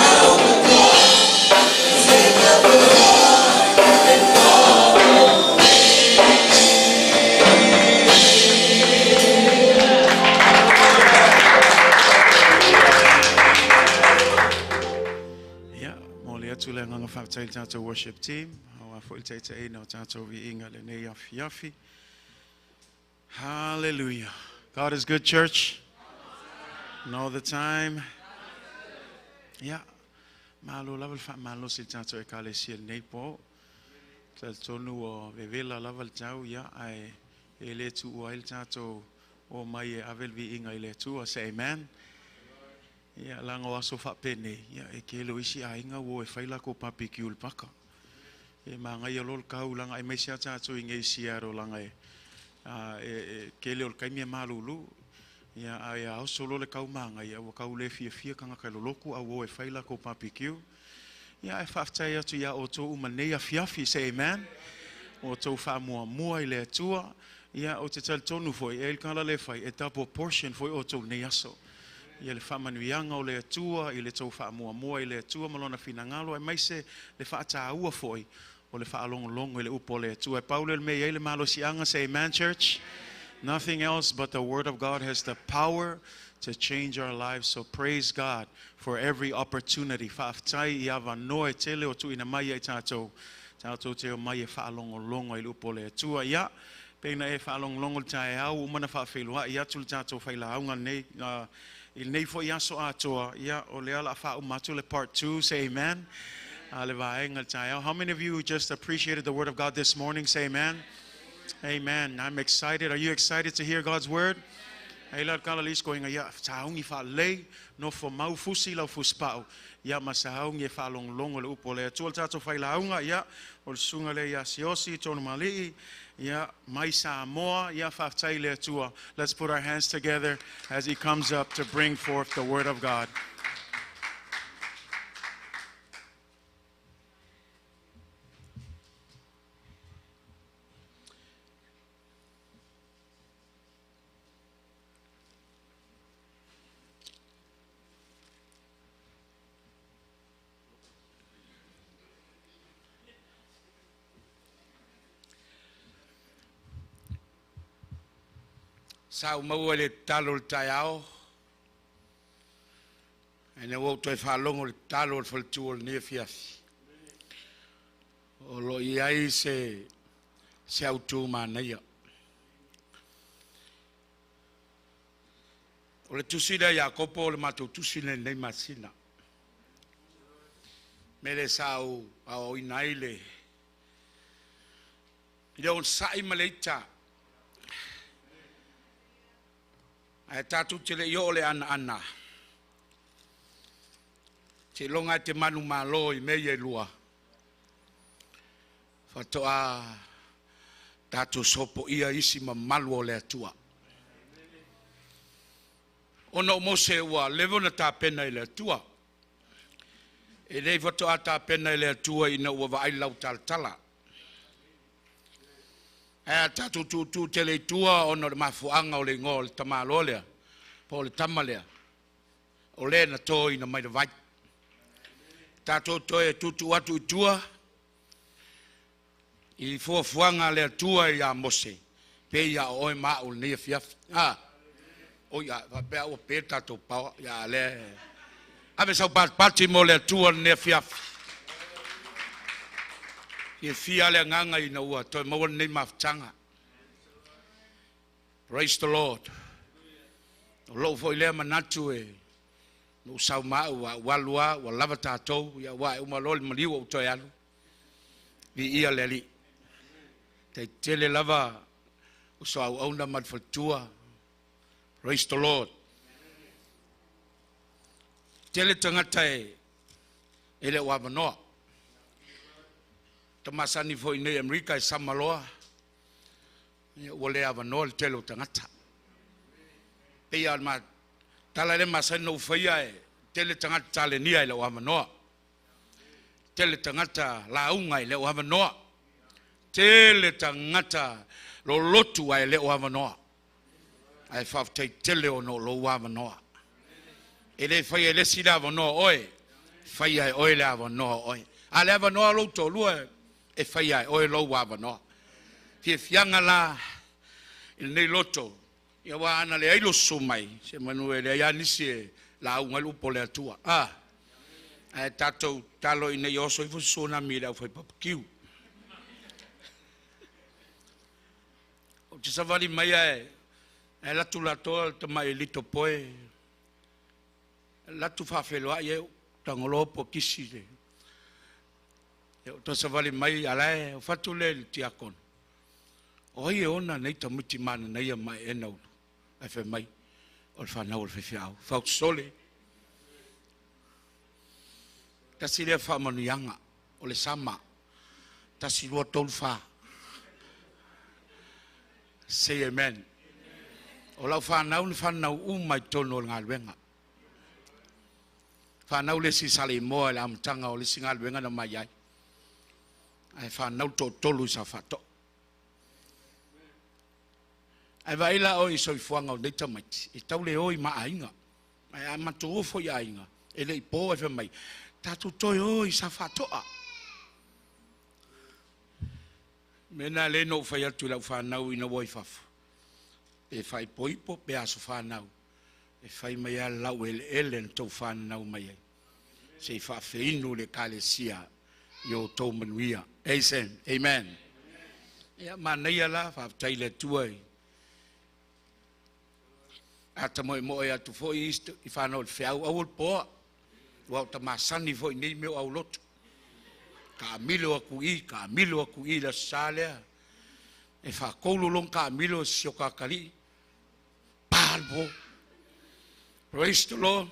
Count the cost. Take up your cross and follow. Yeah, mo le atu le agaga faafetai i le tatou worship team. Auā foʻi le taitaiina o tatou viiga lenei afiafi. Hallelujah. God is good, church. And all the time. Yeah. Malo lava le faamalosi i le tatou ekalesia lenei po. Talitonu o vevela lava le tau, ia, ae e lē tuua ai le tatou o mai e ave le viiga i le Atua. Say amen. Ia, laga o aso faapenei, ia, e kele o isi aiga ua o e fai lakou barbecue i le paka. E māngai alo le kau langa e meisi a tātou i ngei Seattle langa e e kele o le kaimi e malulu. Ia ai a oso lo le kau māngai ua kau le fia fia kanga kai loloku au o e whaila ko barbecue. Ia e whaaftai atu ia o tō uma nei a fiafi, say amen. O tō whaamua mua i le atua. Ia o te tali tonu foi, e kala le whai, e double portion foi o tō nei aso. Ia le whaamanuiaga o le Atua i le tou faamuamua i le Atua ma lona finagalo, aemaise le faataua foi o le faalogologo i le upu o le Atua. E pau lea o le mea e i ai le malosiaga. Say amen, church. Nothing else but the word of God has the power to change our lives. So praise God for every opportunity. Faafetai i avanoa e tele o tuuina mai ai tatou. Tatou te omai e faalogologo i le upu o le Atua. Ia, pei na e faalogologo le taeao, ua uma ona faafeiloai atu le tatou failauga nei, i lenei foi aso atoa, ia, o lea o le a faauma atu le part 2, say amen, le vaega le taeao. How many of you just appreciated the word of God this morning? Say amen. Amen. I'm excited. Are you excited to hear God's word? Hei la kala lis ko inga ia saungi fa lei no fo mau fusi lau fuspau ia ma saungi e whaalongolongo le upo le atua le tātou failauga ia o le sunga le ia Siosi tonu malii ia mai Samoa ia whaftai le atua. Let's put our hands together as he comes up to bring forth the word of God. Sa ou maua le tatalo o le taeao, ae ua ou toe faalogo le tatalo o le faletua o lenei afiafi. O lo o i ai se autu manaia. O le tusi lea Iakopo o le matou tusi lenei masina. Mele sa ou aoaoina ai le i le onosai ma le ita. Ae tatou te le i oo le anaana. Te longa e te manu malo i mea ia e lua. Faatoa tatou sopoia isi mamalu o le Atua. Ona o Mose ua leva ona tapena i le Atua. E le faatoa tapena i le Atua ina ua vaai lau talatala. Ae tatou tutu tele i tua ona o le mafuaaga o le igoa o le tamaloa lea, po o le tama lea, o le na toina mai le vai. Tatou toe tutu atu i tua, i fuafuaga le Atua ia Mose, pe ia oe ma au lenei afiafi. O ia, faapea ua pe tatou paoa, ia le. Ave sau patipati mo le Atua lenei afiafi. Ia fia le agaga ina ua toe maua lenei mafutaga. Praise the Lord. O lou foi lea manatu e no sau mau ua alua ua lava tatou ia ua e uma loa le maliu o toe alu. Vi ia le ali. Te tele lava o so au auna ma le faletua. Praise the Lord. Tele tagata e le o avanoa. Tamasani foi nei Amerika e Samaloa. Ia ua le avanoa le tele o tagata. Pe ia ma tala le masani no faia e tele tagata talenia i le o avanoa. Tele tagata launga i le o avanoa. Tele tagata lolotu ai le o avanoa. Ai faafetai tele o no lou avanoa. E le faia le si le avanoa oe, faia e oe le avanoa oe. A le avanoa lou tolua e faia e oe lou avanoa. Fia fianga la i lenei loto, ia wa ana le ailo sumai, se manu e le ai anisi e la unga lupo le atua. Ae tatou talo ina i oso ifo suna mi le au whai papakiu. O te sawali mai e latu latoa le tamai lito poe, latu whawheloa i e tangolopo kisi le. E o te sawali mai alae o whatu le le tiakono. O ai e ona nei tamiti mana nei a mai e naulu. Ai whai mai o le whanau o le whewhiau. Whautsole. Tasi lea whaamanuiaga o le sama. Tasi, lua, tolu, fa. Say amen. O lau whanau ni whanau uma i tonu o le galuega. Whanau le si sale moa i le amataga o le isi galuega na mai ai. Ae whanau toatolu i sa whato. Ae vaai la oe i soifuaga o nei tamaiti, e tau le o i maaiga. Ae a matou ofo i aiga, e le i po ae fai mai, tatou toe o i Safaatoa. Mea na lea na ou fai atu i lau fanau ina ua i fafo, pe faaipoipo pe aso fanau, e fai mai lava lau eleele na tou fananau mai ai, se i faafeinu le ekalesia i o outou manuia. Amen. Amen. Ia manaia la, faafetai i le Atua i a ta moemoe atu foi i whanau o le feau aua le poa. Ua o ta masani foi nei mea o aulotu. Ka amilo aku i, ka amilo aku i le aso sa lea. E whakolu long ka amilo si o kakali. Palpo. Praise the Lord.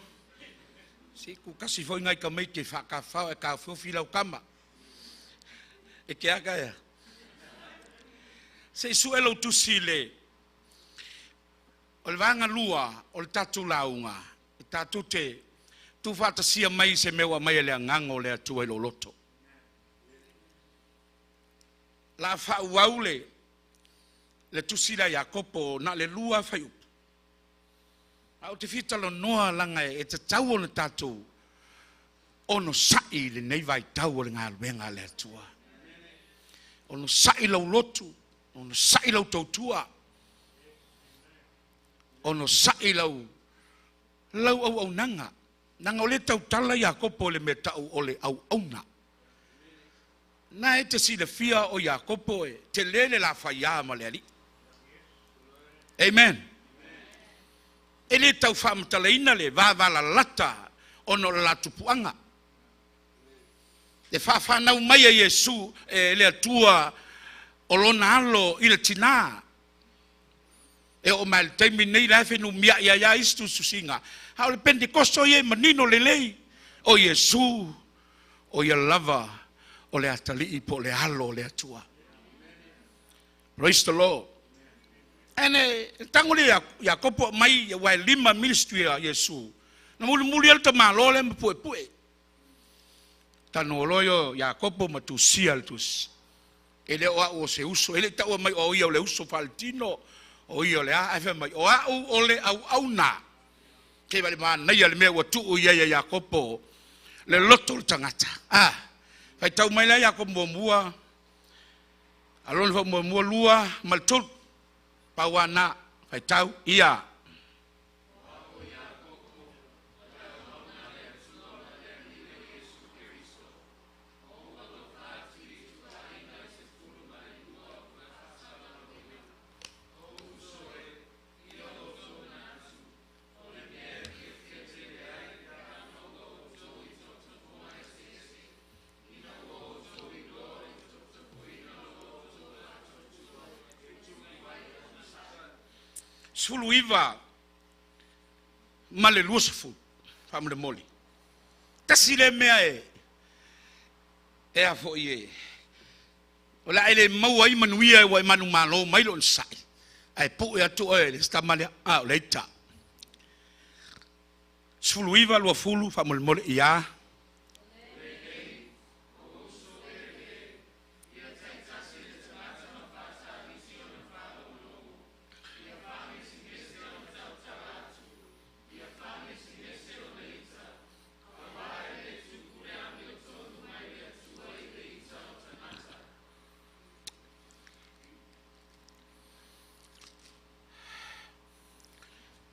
Si ku kasi foi ngai ka mei te whakawhao e ka whiofi lau kama. E ke aka ea. Se i sue lau tusi le o le vaega lua o le tatou lauga e tatou te tuufaatasia mai se mea ua aumai e le Agaga o le Atua i lou loto. La faaauau le le tusi lea a Iakopo na o le lua fuaiupu. A ou te fia talanoa laga e tatau ona tatou onosai i lenei vaitau o le galuega a le Atua. Onosai lau lotu, onosai lau tautua, onosai lau lau auaunaga. Leaga o lea e tautala Iakopo i le mea tau o le auauna. Na e te silafia o Iakopo e tele le lafaiā ma le Alii. Amen. E le tau faamatalaina le vavalalata ona o le la tupuaga. E faafanau mai e Iesu e le Atua o lona alo i le tinā. E oo mai le taimi nei la e fenumiai ai lava isi tusitusiga, a o le Pentekoso ia e manino lelei, o Iesu, o ia lava o le atalii po o le alo o le Atua. Praise the Lord. Ene tago le Iakopo mai ua e lima ministry a Iesu. Na mulimuli ai le tamaloa lea ma puepue. Talanoa loa ia o Iakopo ma tusia le tusi. E le o au o se uso, e le i taua mai o ia o le uso faaletino, o ia o le a, ae fai mai, o au o le auauna. Ke vale manaia le mea ua tuu i ai e Iakopo le loto o le tagata. Ah, faitau mai la Iakopo muamua, alona fau muamua lua ma le tolu. Pau ana, faitau, ia. 19 ma le 20 faamolemole. Tasi lea mea e e a foi e o le a e le maua ai manuia ua e manumalo mai le onosai ae pue atu oe i le tama lea a o le ita. 19 20 faamolemole ia.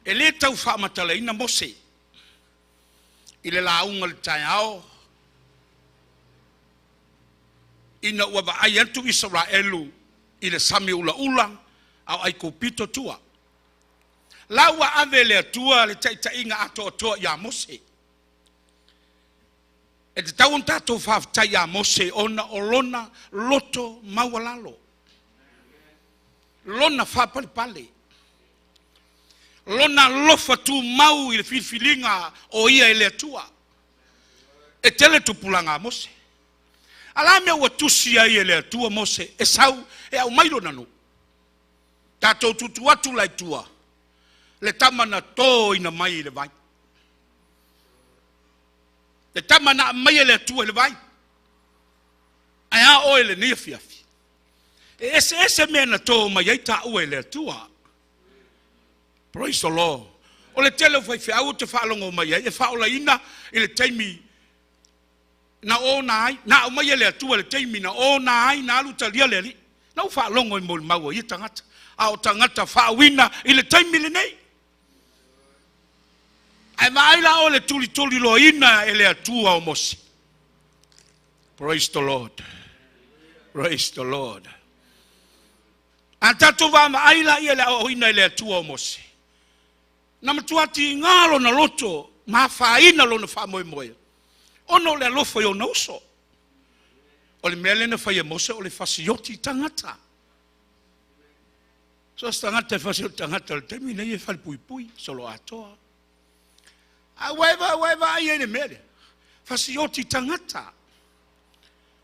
E le tau faamatalaina Mose i le lauga i le taeao ina ua vaai atu Isaraelu i le sami ulaula a o Aikupito tua. La ua ave e le Atua le taitaiga atoatoa ia Mose. E tatau ona tatou faafetai ia Mose ona o lona loto maualalo, lona faapalepale, lona alofa tumau i le filifiliga o ia e le Atua. E tele tupulaga a Mose. A la mea ua tusi ai e le Atua Mose e sau e aumai lona nuu? Tatou tuutuu atu la i tua le tama na toina mai i le vai. Le tama na aumai e le Atua i le vai. Ae a oe i lenei afiafi? E eseese mea na to mai ai taua e le Atua. Praise the Lord. O le tele o faifeau ou te faalogo mai ai e faaolaina i le taimi na ona ai, na aumai e le Atua i le taimi na ona ai, na alu talia le Alii. Na ou faalogo i molimau a ia tagata, a o tagata faauina i le taimi lenei. Ae vaai la oe le tulituliloaina e le Atua o Mose. Praise the Lord. Praise the Lord. A tatou vaavaai la ia i le aoaoina e le Atua o Mose, na matua tiga lona loto ma afaina lona faamoemoe ona o le alofa i ona uso. O le mea lea na fai e Mose o le fasioti tagata. So o se tagata e fasioti tagata o le taimi lenei e falepuipui, soloatoa. A ua e, ua e vaai ai le mea lea? Fasioti tagata.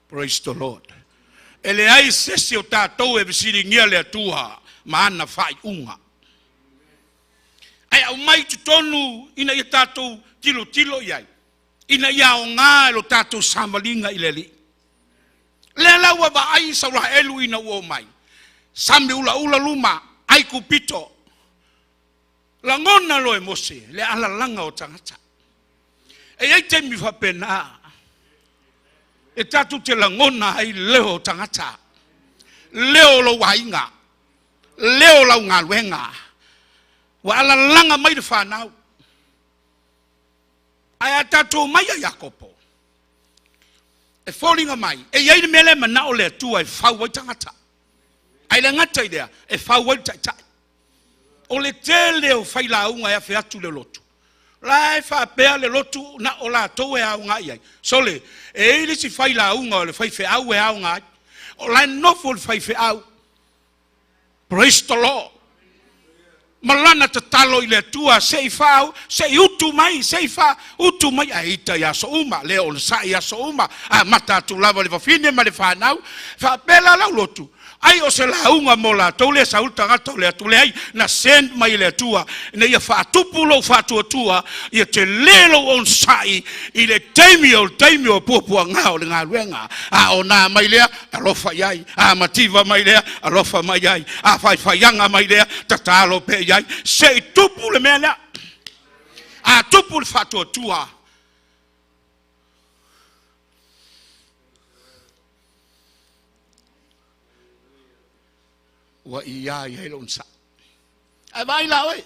Praise the Lord. E leai se isi o tatou e fesiligia le Atua ma ana faaiuga. Ae aumai i totonu ina ia tatou tilotilo i ai, ina ia aoga i lo tatou savaliga i le Alii. Lea la ua vaai Saulaelu ina ua omai, sami ulaula luma, Aikupito. Lagona loa e Mose le alalaga o tagata. E i ai taimi faapena e tatou te lagona ai leo o tagata, leo o lou aiga, leo o lau galuega. Ua alalaga mai le fanau. Ae a tatou omai ia Iakopo, e foliga mai, e i ai le mea lea e manao le Atua e fau ai tagata. Ae le gata i lea, e fau ai le taitai. O le tele o failauga e afe atu le lotu, la e faapea le lotu na o latou e aoga i ai. Sole, e i ai le isi failauga o le faifeau e aoga ai. O la e nofo le faifeau. Praise the Lord. Ma lana tatalo i le Atua, se i faa, se i utu mai, se i faa utu mai, ae ita i aso uma, le onosai i aso uma, amata atu lava le fafine ma le fanau, faapea la lau lotu, Ai o se lauga mo latou lea sau le tagata o le Atua, leai, na send mai e le Atua ina ia faatupu lou faatuatua, ia tele lou onosai i le taimi o le taimi o puapuaga o le galuega. A ona mai lea, alofa i ai. A mativa mai lea, alofa mai ai. A faifaiaga mai lea, tatalo pea i ai. Se i tupu le mea lea. A tupu le faatuatua, Ua ia i ai le onosai. Ae vaai la oe,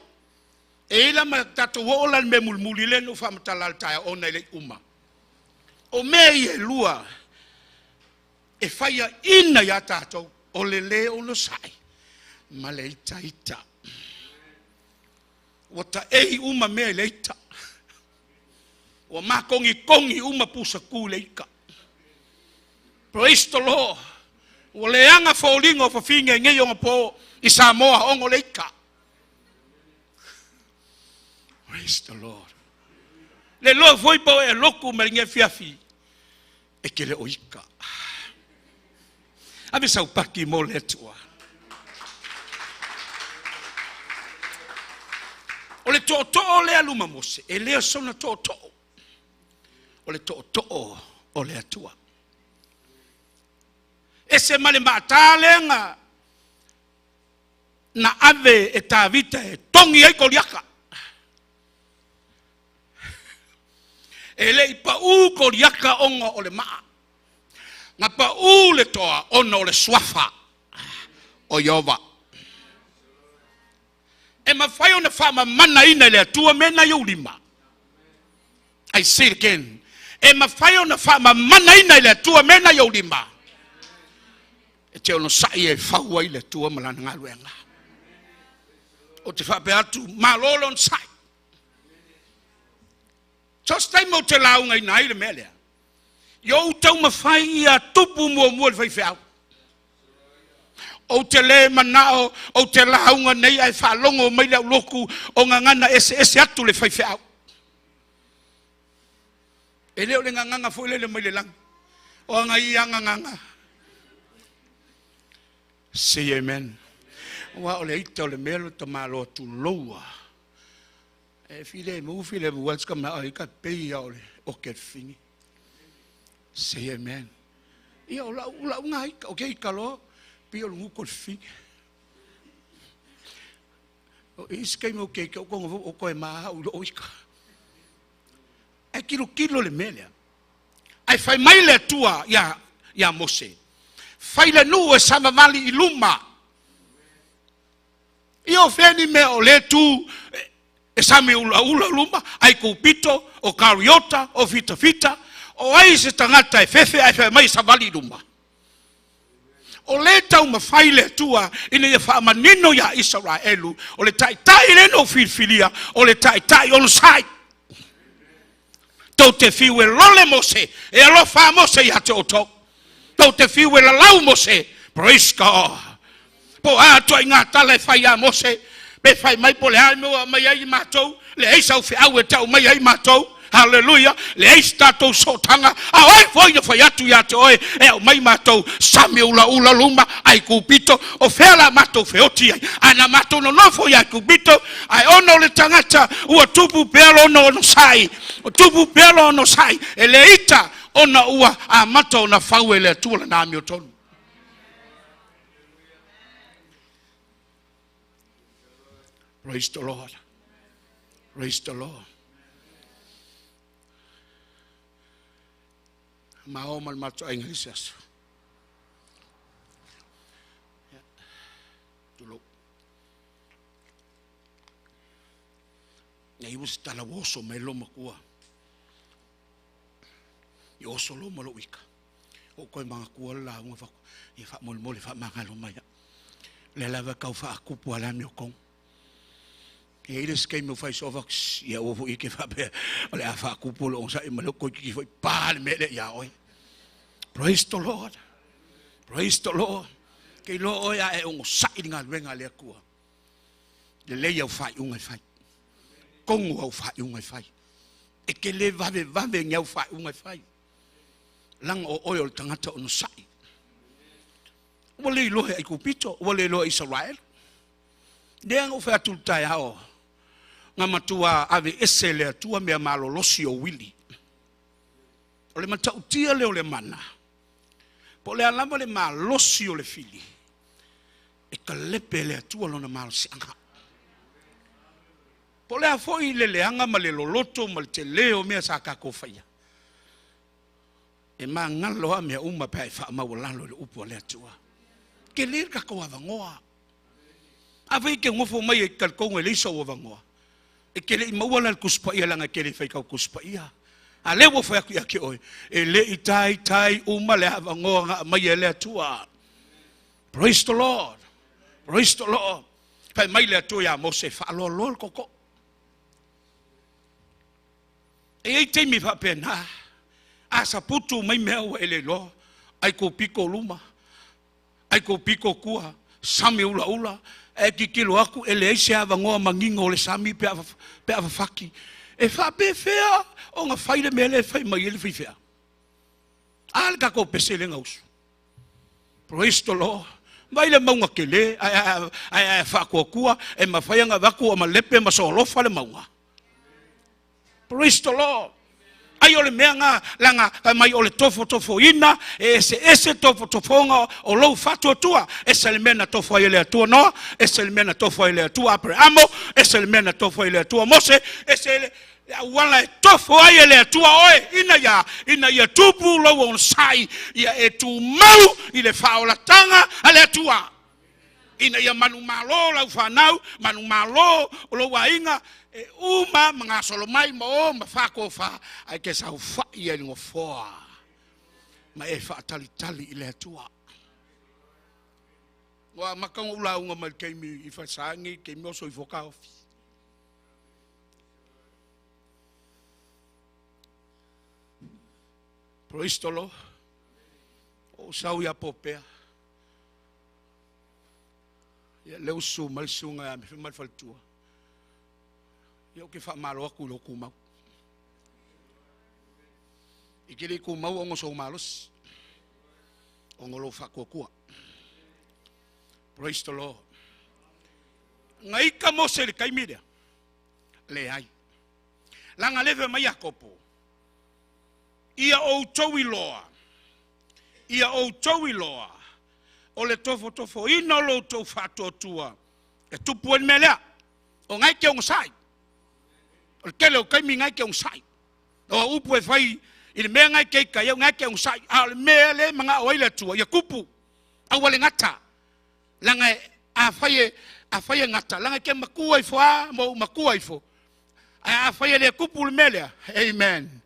e i la ma tatou oo la i le mea mulimuli lea na ou faamatala le taeao ona e le i uma. O mea ia e lua e faiaina iā tatou, o le lē onosai ma le itaita. Ua taei uma mea i le ita. Ua makogikogi uma pusatū i le ita. Praise the Lord. Ua leaga foliga o fafine i nei onapo i Samoa ona o le ita. Praise the Lord. Le loa foi po e loku ma le afiafi e te le o ita. Ave sau paki mo le Atua. O le tootoo lea luma Mose, e le o sona tootoo. O le tootoo o le Atua. Ese ma le maata lea na, na ave e Tavita e togi ai Koliata. E le i pau Koliata ona o le maa. Na pau le toa ona o le suafa o Ieova. E mafai ona faamamanaina e le Atua mea na i ou lima. I say it again. E mafai ona faamamanaina e le Atua mea na i ou lima. E te onosai e fau ai le Atua ma lana galuega. Ou te faapea atu, malo le onosai. So se taimi ou te laugaina ai le mea lea. Ia ou taumafai ia tupu muamua le faifeau. Ou te le manao, ou te lauga nei ae faalogo mai le aulotu o gagana eseese atu le faifeau. E le o le gagana foi lele mai le lagi. O anga i anga nganga. Say amen. Ua o le ita o le mea lo ta malo atu loua. E file mu file mu wats ka ma ai ka pe ia o le o ke fingi. Say amen. Ia o la ula unga i o ke i kalo pi o lungu ko fingi. O is ke mo ke ko ko o ko e ma u lo ika. E kilo kilo le mea lea. Ai fai mai le tua ia ia Mose. Fai le nu e savavali i luma. Ia o feni mea o le tu e sami ula ula luma, ai kupito, o kariota, o fita fita, o ai se tagata e fefe ai fai mai savali i luma. O le tau mawhai le tua ina ia whaamanino ia Israelu, o le taitai le no filifilia, o le taitai o sai. Tau te fiu e lole Mose, e alofa Mose ia te oto. Tau te fiu e lalau Mose, praise God. Po a toi ngā tala e whai a Mose, pe whai mai po le ai mua mai ai mātou, le eisa au whiau e tau mai ai mātou, hallelujah, le eisa tātou sotanga, a oi foi na whai atu ia te oe, e au mai mātou, sami ula ula luma, ai kupito, o whea la mātou wheoti ai, ai na mātou no nofo ia kupito, ai ono le tangata, ua tupu pea ono ono sai, o tupu pea ono sai, e le ita, ona ua a mata ona whau e le atua la nā meo tonu. Praise the Lord. Praise the Lord. Ma o mal mato ai ngai se aso. Tulo. Nei was tala woso mai lo makua. I oso lo malo ika. O koe mga kua la unga whaku. I wha mole mole wha mangalo mai. Le lava kau wha akupu ala mi o kong. E ile skei mo fai so vax ia o fu ike wha pe. O le a wha akupu lo onsa i malo koi kiki fai pa le mele ia oi. Praise the Lord. Praise the Lord. Kei lo oi a e ongo sai ngā luenga le akua. Le lei au whai unga i whai. Kongu au whai unga i whai. E ke le vave vave ngi au whai unga i whai. Langa o oi o le tangata ono sai. Ua le ilohe ai kupito, ua le ilohe Israel. Lea ngau whai atu tai hao. Ngā matua ave ese le atua mea malolosi o wili. O le matautia le o le mana. Po le alama le malosi o le fili. E ka lepe le atua lona malosi anga. Po le afoi le leanga ma le loloto ma le te leo mea sa kako whaia. E maa ngalo a mea uma pea e wha maua lalo le upu a le atua. Ke le kako awangoa. A whai ke ngofo mai e kalkongo e leisa o awangoa. E ke le i maua la le kuspa ia langa ke le whai kau kuspa ia. A le ua whai aku ia ke oe. E le i tai tai uma le awangoa ngā mai e le atua. Praise the Lord. Praise the Lord. Whai mai le atua ia Mose whaaloa loa le koko. E ei te mi whapena. A sa putu mai mea ua ele loa. Ai ko piko luma. Ai ko piko kua. Sami ula ula. E kikilo aku ele ei se awangoa mangingo o le sami pe awawhaki. E whape whea o ngā whaile mea le whai mai ele whai whea. A le kako pese le ngausu. Praise the Lord. Mai le maunga ke le, ai whakua kua, e mawhai anga waku o malepe ma soalofa le maunga. Praise the Lord. Ai o le mea ngā, langa, mai o le tofo tofo ina, e ese ese tofo tofonga o lou whatua tua, ese le mea na tofo ai le atua Noa, ese le mea na tofo ai le atua Abrahamo, ese le mea na tofo ai le atua Mose, ese le wala e tofo ai le atua oe, ina ia tupu lau on sai, ia e tu mau i le whaolatanga a le atua. Ina ia manu malo lau whanau, manu malo o lau ainga, e uma mga solo mai ma o ma whako wha, ai ke sau whai e ngo foa. Ma e whaatalitali i le atua. Wa makanga ula unga mai keimi i whasangi, keimi oso i whakaofi. Praise the Lord. O sau ia popea. Ia leu su mai sunga ia me mai faltua. Ia o ke wha malo aku lo kumau. I ke le kumau ongo so malos. Ona o lou faatuatua. Praise the Lord. Gaika Mose i le taimi lea? Leai. Laga leve mai Iakopo. Ia outou iloa, ia outou iloa, o le tofotofoina o lo outou faatuatua e tupu ai le mea lea. O ngai ke ogasai. O le tele o taimi ngai ke ogasai. O upu e fai i le mea ngai ke ika, ia ngai ke ogasai. A o le mea le mangao ai le Atua, ia tupu. Aua le gata. Laga a fai e gata, laga ke matua ifo a, mo matua ifo. Ae a fai e le tupu le mea lea, amen.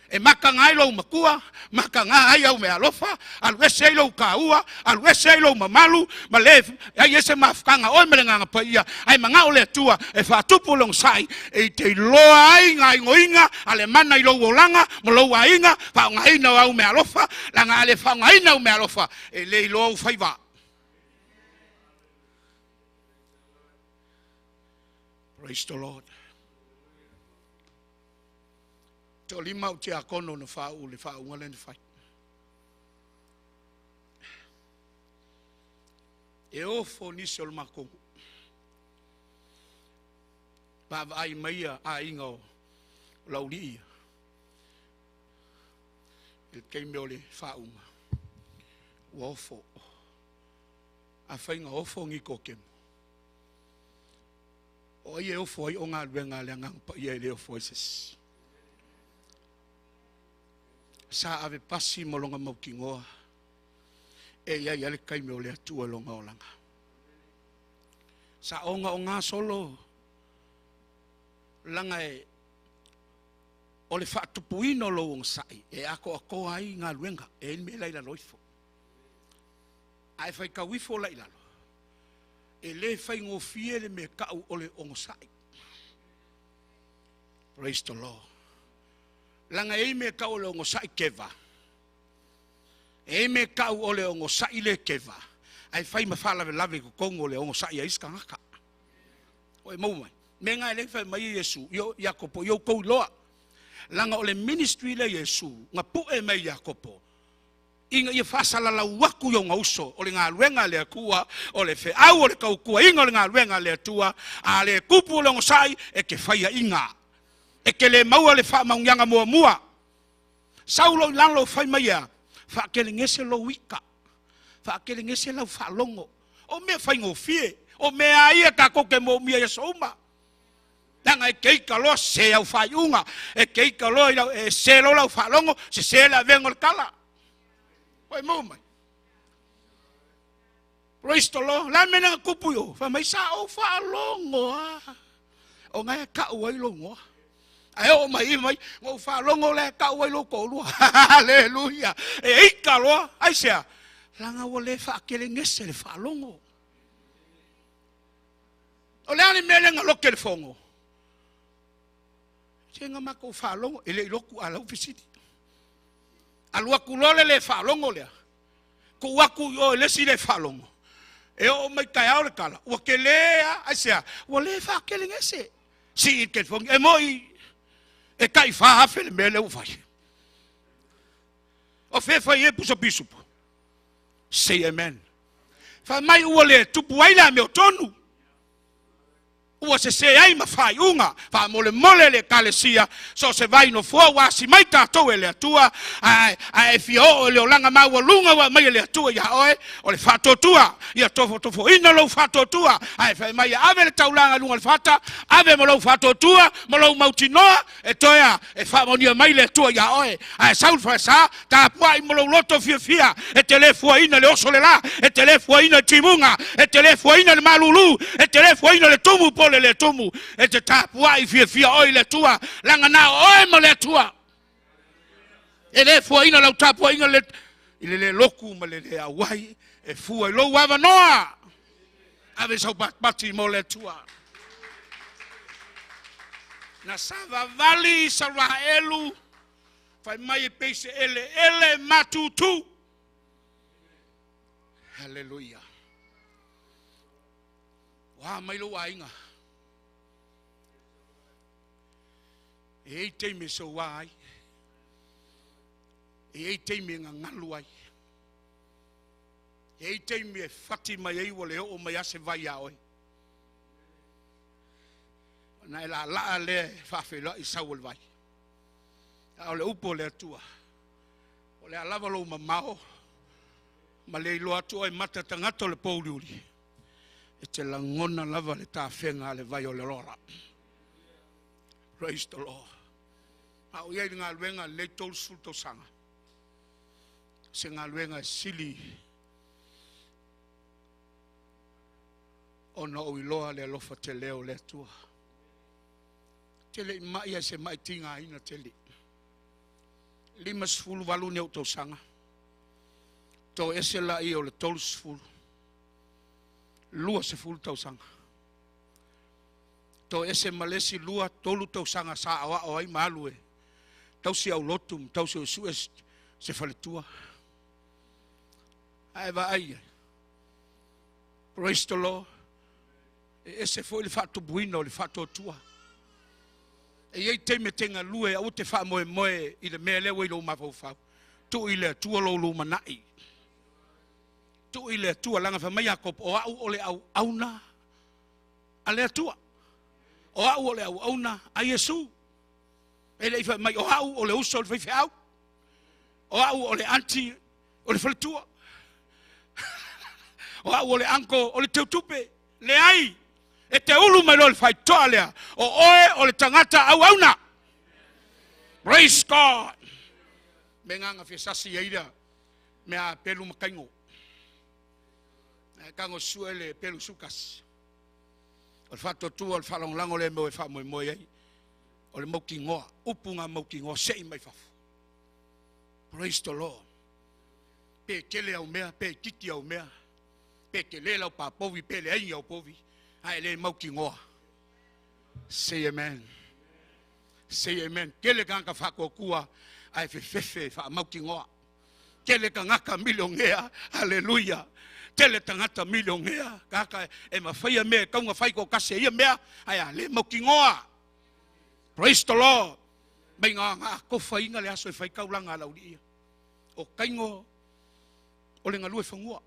E maka ngai lou matua, maka ngai au mea alofa, alu ese ai lou kaua, alu ese ai lou mamalu, ma le ai ese mafukanga oi mele nganga pa ia, ai mangao le Atua, e faatupu le ogasai, e te iloa ai ngai ngoinga, ale mana i lou olanga, ma lou aiga, faongaina o au mea alofa, langa ale faongaina au mea alofa, e le iloa u faiva. Praise the Lord. To lima o te akono na whau le whau ngale na whai. E ofo nisi o le makongu. Vaavaai mai ia a inga o lauli ia. I le taimi o le whaunga. Ua ofo. A whainga ofo ni kokemo. O ai e ofo ai o ngā luenga le angang pa ia e le ofo ai sesi. Sa ave pasi mo longa mautingoa. E ia ia le kaime o le Atua longa olanga. Sa onga o ngā solo. Langa e o le whaatupuina o lou ogasai. E ako akoa ai ngā luenga. E me laila loifo. A e whai kauifo lai lalo. E le whai ngōfie le me kau o le ogasai. Praise the Lord. Langa e me kau o le ogasai keva. E me kau o le ogasai le keva. Ai whai ma whalave lave ko kongo le ogasai a iska ngaka. O e mau mai. Me ngai le whai mai Yesu. Io Iakopo, io kou loa. Langa o le ministry le Yesu. Nga pue mai Iakopo. Inga ia whasala lau waku yo ngauso o le ngā luenga le akua o le wheau o le kaukua inga o le ngā luenga le atua a le kupu o le ngosai e ke whaia inga e ke le maua le wha maungianga mua mua saulo i lalo whai mai a whaakele ngese lo wika whaakele ngese lau whaalongo o mea whai ngofie o mea ia ka koke mo mia ia souma. Langa e keika loa se au whaiunga, e keika loa e se lola au whaalongo, se se la vengo le kala. Oi mau mai. Praise the Lord. La mena kupu yo, wha mai sa o whaalongo a. O ngai ka ua i longoa. Ai o mai mai, ngo whaalongo le ka ua i lo kolua. Hallelujah. E ika loa, ai sea. Langa ua le whaakele ngese le whaalongo. O le ale mea lenga loke le fongo. Tenga mako whaalongo, e le iloku a lau fisiti. Alua kulole le whaalongo lea. Ko aku i o lesi le whaalongo. E o mai kai au le kala. Ua ke lea, ai sea, ua le whaakele ngese. Si i ke fongi, e moi, e kai whaafe le mea le uwhai. O whewhai e pusa pisupu. Say amen. Wha mai ua le tupu ai la meo tonu. Ua se se ai ma whai unga, wha mole mole le kalesia, so se vai no fua wa si mai tātou e le atua, a e fia o le olanga maua lunga wa mai e le atua ia oe, o le whatotua, ia tofo tofo ina lou whatotua, a e whai mai ave le taulanga lunga le whata, ave mo lou whatotua, mo lou mautinoa, e toea, e whamonia mai le atua ia oe, a e saul whaesa, tā pua i mo lou loto fia fia, e te le fua ina le oso le la, e te le fua ina timunga, e te le fua ina le malulu, e te le fua ina le tumu pole le tumu, e te tā pua i fia fia oi le atua, langa nā oe mo le atua. E le fua ina lau tā pua ina le, i le le loku ma le le auai, e fua i lou ava noa. Ave sau pati mo le atua. Na savavali i Israelu, whai mai e peise ele ele matutu. Hallelujah. Wā mai lo ainga. E ei te me so wā ai. E ei te me ngā ngalu ai. E i taimi e fati mai ai ua le oo mai ase vai ia oe. Na e la laa le faafeiloai sau o le vai. A o le upu o le Atua, o le alava lou mamao, ma le iloa atu oe mata tagata o le pouliuli, e te lagona lava le tafega a le vai o le lola. Praise the Lord. A o iai le galuega lelei 30 tausaga, se galuega e sili ona ou iloa le alofa tele o le Atua. Tele i mai ai se mai tiga ina tele. 58 ni au tausaga. To ese la ia o le 30. 20 tausaga. To ese malesi lua tolu tausaga sa aoao ai ma alu e tausi au lotu ma tausi au sue se faletua. Ae vaai ai. Praise the Lord. E ese foi le faatupuina o le faatuatua. E iai taimi e te galue aua te faamoemoe i le mea lea ua i lou mafaufau. Tuu i le Atua lou lumanai. Tuu i le Atua leaga fai mai Iakopo, o au o le auauna a le Atua. O au o le auauna a Iesu. E le i fai mai o au o le uso o le faifeau. O au o le aunty o le faletua. O au o le uncle o le teutupe. Leai, e te ulu mai loa le faitoa lea, o oe o le tagata auauna. Praise God. Me nganga fiasasi ai lea, mea pelu makaingo. Kango sue le pelu sukas. O le faatuatua o le faalagolago lea mea e faamoemoe ai. O le mautinoa, upu ngā mautinoa sei mai fafo. Praise the Lord. Pe tele au mea, pe titi au mea, pe tele lau papovi, pe le ai au povi, ae le mautinoa. Say amen. Say amen. Tele tagata faatuatua ae fefefe faamautinoa. Tele tagata milionea, haleluia. Tele tagata milionea, kaka e mawhaia mea, kaunga whai ko kase ia mea, ae a le mautinoa. Praise the Lord. Mai ngā ngā kofa inga le aso e whai kaulanga a lauli ia. O kaingo o le ngalue whangua.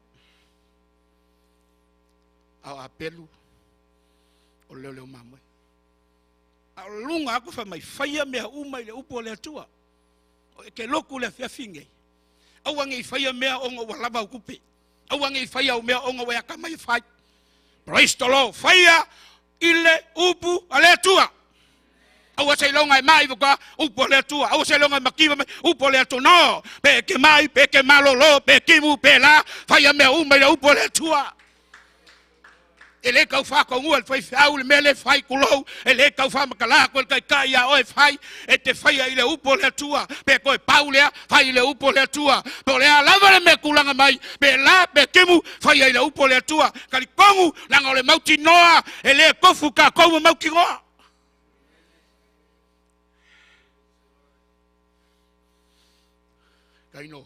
A o apelu o leo leo mamoe. A o lunga aku whai mai whaia mea uma i le upu o le Atua. O e ke loku le afiafi ngei. Aua ngei whaia mea onga ua lava au kupe. Aua ngei whaia au mea onga ua aka mai whai. Praise the Lord. Whaia i le upu a le Atua. Aua se ilonga e mai voka upu a le Atua. Aua se ilonga e makiwa mai upu a le Atua. No. Pe ke mai, pe ke malolo, pe kimu, pe la. Whaia mea uma i le upu a le Atua. E le kau whakongua le whai whiau le mele whai kulou. E le kau whamakala koe le kaikai ia oe whai. E te whaia i le upu o le Atua. Pe koe pau lea, whai i le upu o le Atua. Pe o le a lava le mea kulanga mai. Pe la, pe kimu, whaia i le upu o le Atua. Kalikongu, langa o le mautinoa. E le kofu ka kou ma mautinoa. Kaino,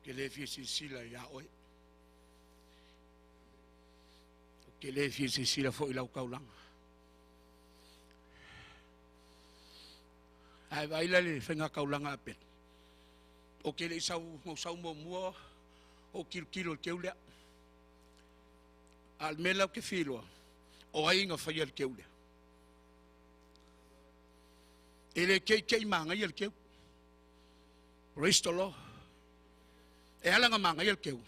ke le fia silasila ia oe. Ke le fia silasila foi lau kaulanga. Ae vaai la le faiga kaulanga a Pele. O ke le i sau, mau sau muamua o kilokilo i le keu lea. A o le mea lea ou te fia iloa, o ai na faia le keu lea. E le keikei magaia le keu. Praise the Lord. E ala na magaia le keu,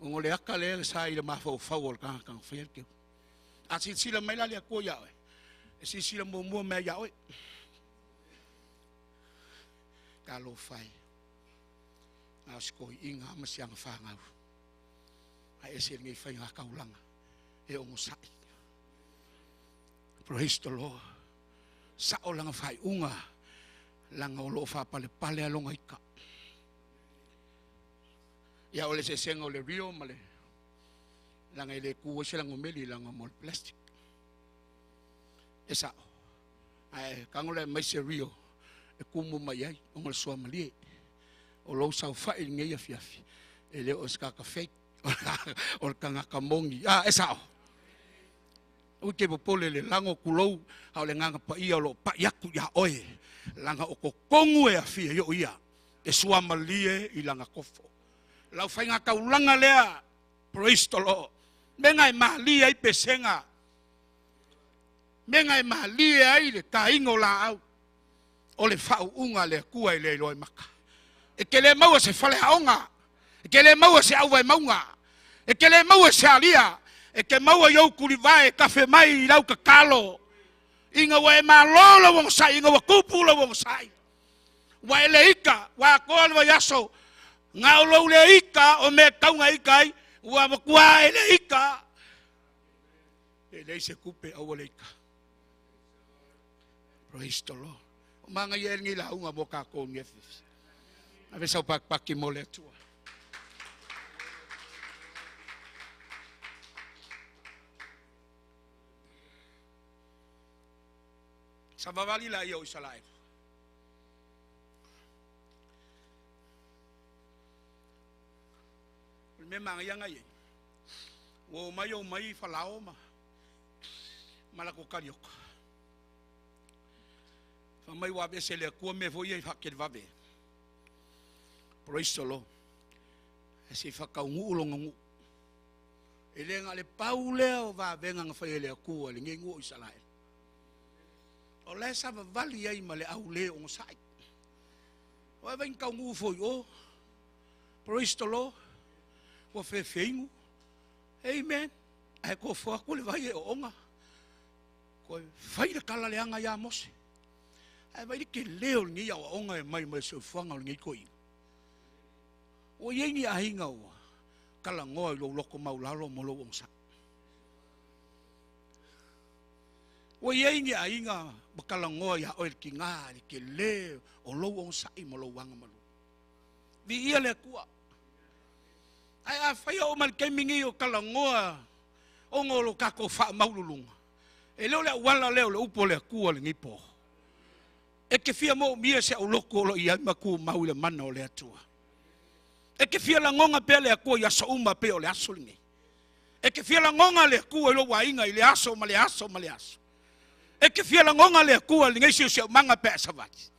ona o le aka lea sa i le mafaufau o le tagata na faia le keu. A silasila mai la le Atua ia oe, e silasila muamua mea ia oe. Talofa e, na o se toeaiina ma si ana fanau. Ae ese lenei faiga taulaga e ogosai. Praise the Lord. Sao lana faaiuga lana o loo faapalepale aloga ika. Ia o le eseesega o le rio ma le lana e le ku ai se lagomeli lana mo le plastic. E sao. Ae tago le aumai se rio e kumu mai ai ona o le suamalie. O lou saofai i lenei afiafi e le o se tagata fake o le tagata moni. A e sao. Ui ke popole le lago kulou a o le agaga paia o loo pai atu ia oe lana o totonu e afia i o ia e suamalie i lana kofo. Lau faiga taulaga lea, praise the Lord. Mea e malie ai pesega. Mea e malie ai le taina o laau. O le faauuga le Atua e le iloa e maka. E te le maua se faleaoga. E te le maua se auvae mauga. E te le maua se alia. E te maua i ou tulivae tafe mai i lau tatalo. Ina ua e malo lau ogasai, ina ua tupu lau ogasai. Ua e le ika, ua atoa le vaiaso. Na o lou le ika o mea tauga ika ai, ua matua e le ika. E leai se tupe aua le ika. Praise the Lord. O manga ia e lenei lauga mo kākou ni afiafi. Ave sau pakipaki mo le Atua. Savavali la ia o Isalaelu. O le mea magaia ia. Ua o mai o mai falao ma malako kalioka. Fa mai ua avese le Atua mea foi ia i faatelevave. Praise the Lord. E se whakaungu longa ngu. E le ngā le pau lea o vavenga nga whai e le Atua le ngengu o Isalael. O le sa vavali ai ma le au le o ngosai. O e vain kaungu foi o. Praise the Lord. Ua whewheingu. Amen. Ae ko fua ku le vai e o onga. Ko whai le kala le anga ia Mose. Ae vai le ke leo le ngi au onga e mai mai se fuanga o le ngi koi. O iei ni ahinga ua. Kala ngoa i lo loko maulalo mo lo onsa. O iei ni ahinga ma kala ngoa ia oe ki ngā le ke leo o lo onsa i mo lo wanga malu. Vi ia le kua. Ai a whai o mal kemingi o kala ngoa o ngolo kako wha maululunga. E leo le wala leo le upo le kua le ngipo. E ke fia mo mia se au loko lo ia maku mau le mana o le Atua. E ke fia langonga pe le Atua ia sa uma pe o le aso lenei. E ke fia langonga le Atua i lo wainga i le aso ma le aso ma le aso. E ke fia langonga le Atua le ngai se manga pe savati.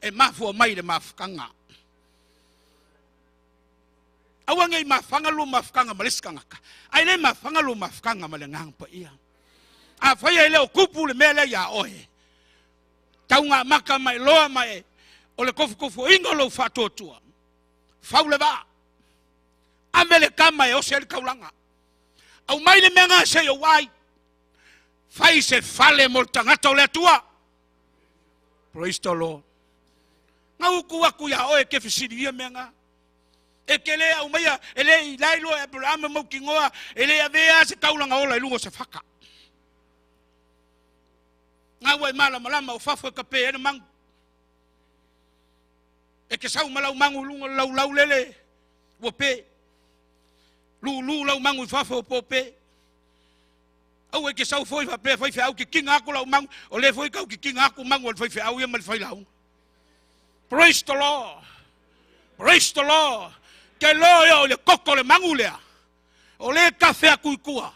E mafua mai le mafukanga. Aua ngai mafanga lu mafukanga ma le sikangaka. Ai le mafanga lu mafukanga ma le ngang pa ia. A whai e leo kupu le mea lea ia oe. Taunga maka mai loa mai o le kofu kofu ingo lo whatoatua. Faule va. Ame le kama e ose le kaulanga. Au mai le mea ngā se o wai. Fai se fale mo le tangata o le Atua. Praise the Lord. Ngā uku aku ia oe ke fisiri ia mea ngā. E ke le au maia, e le i lai loa e Abrahama mau ki ngoa, e le avea se kaulanga ola i lungo se whaka. Ngā wai mala malama o fafo e kape e na mangu. E ke sau malau mangu lungo lau lau lele, ua pe. Lu lu lau mangu i fafo o po pe. Au e ke sau foi fa pe fai fe au ki kinga aku lau mangu, o le foi kau ki kinga aku mangu o le fai fe au ia ma le fai lau. Praise the Lord. Praise the Lord. Ke lo ia o le koko le mangu lea. O le kafe aku i kua.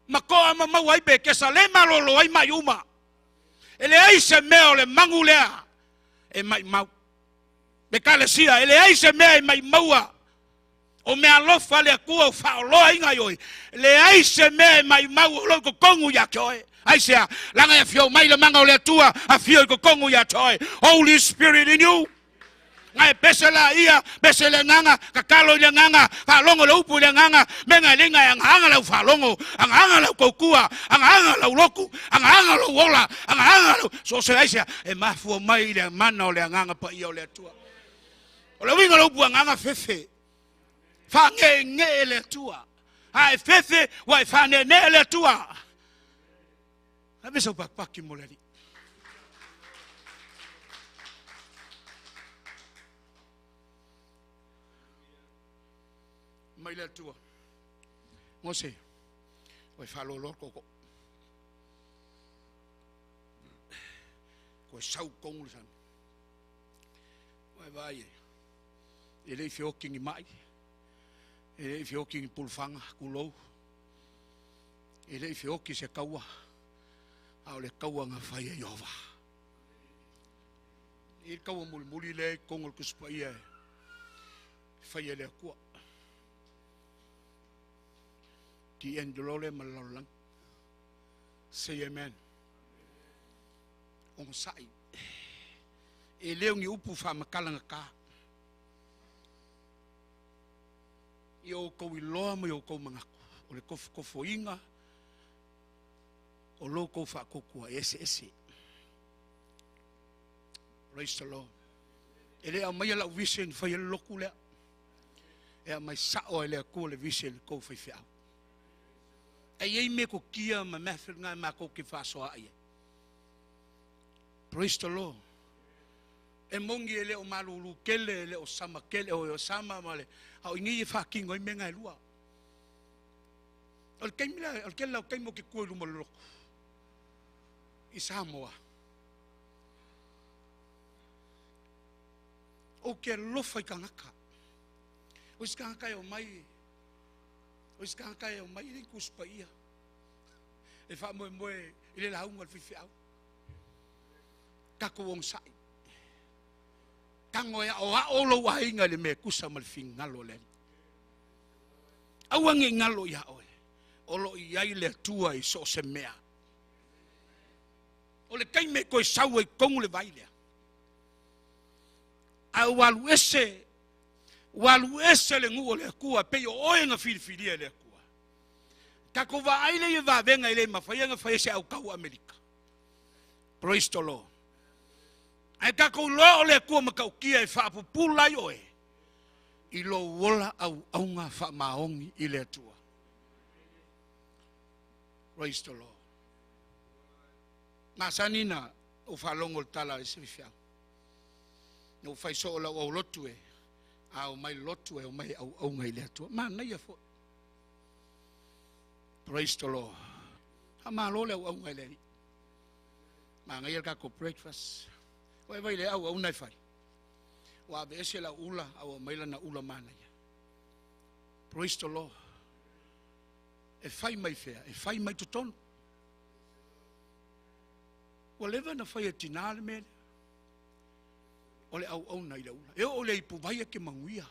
Ma koa ma mau ai pe ke sa le malolo ai mai uma. E le ai se mea o le mangu lea e mai mau. Me kalesia, e le ai se mea e mai maua. O mea alofa le Atua o whaoloa inga ioi. Le ai se mea e mai mau o loi kokongu ia te oe. Ai sea, langa e whio mai le manga o le Atua, a whio i kokongu ia te oe. Holy Spirit in you. Ngai pese la ia, pese le nganga, kakalo i le nganga, whalongo le upu i le nganga, me ngai le ngai anga anga lau whalongo, anga anga lau kaukua, anga anga lau loku, anga anga lau ola, anga anga lau... So se ai sea, e mafua mai le mana o le anganga pa ia o le Atua. O le winga le upu anga anga fefe. Whange nge le Atua. A e fefe, wa e whane ne le Atua. A me sau pakpaki mo le ali. Mai le Atua. Mose, o e whalolo koko. Ko e sau kongu le sami. O e vai e. E lei whioki ngi mai. E lei whioki ngi pulwhanga, kulou. E lei whioki se kaua. A o le kaua ngā whai e Iova. E kaua muli muli le kongo le kusupa ia e. Fai e le Atua. Ti endolole ma lalolagi. Say amen. Ogosaʻi. E le o ni upu faamatalagatā. Ia outou iloa ma i outou manatu. O le tofotofoina o lo outou faatuatua e eseese. Praise the Lord. E le aumaia lau vision fai le lotu lea. E aumai sao e le Atua le vision i tou faifeau. E i ai metotia ma method na matou te faasoaai ai. Praise the Lord. E moni e le o malulu tele, e le o sama tele, o e o sama ma le, a o i nei e faatino ai mea na e lua. O le taimi la, o le tele la o taimi ou te tu ai i luma o le lotu i Samoa. Ou te alofa i tagata. O isi tagata e omai, o isi tagata e omai e le i Tusi Paia. E faamoemoe i le lauga a le faifeau. Tatou onosai. Tago e aoao lou aiga i le mea e tusa ma le finagalo o le Alii. Aua ne i galo ia oe, o lo o i ai le Atua i so o se mea. O le taimi e toe sau ai tonu le vai lea. A ua alu ese, ua alu ese le nuu o le Atua, pei o oe na filifilia e le Atua. Tatou vaai lea i vavega e le mafai ona fai e se autau Amerika. Praise the Lord. Ae tatou iloa o le Atua matautia e faapupula ai oe i lou ola auauna faamaoni i le Atua. Praise the Lord. Masani na ou faalogo i le tala a isi faifeau. Na ou fai soo lau aulotu e a omai le lotu e omai e auauna i le Atua. Manaia foi. Praise the Lord. Faamalo le auauna i le Alii. Manaia le tatou breakfast. Ua e vai le auauna e fai. Ua aveese lau ula, a ua aumai lana ula manaia. Praise the Lord. E fai mai fea? E fai mai totonu. Ua leva na fai e tinā le mea lea. O le auauna i le ula. E oo i le ipuvai e te manuia.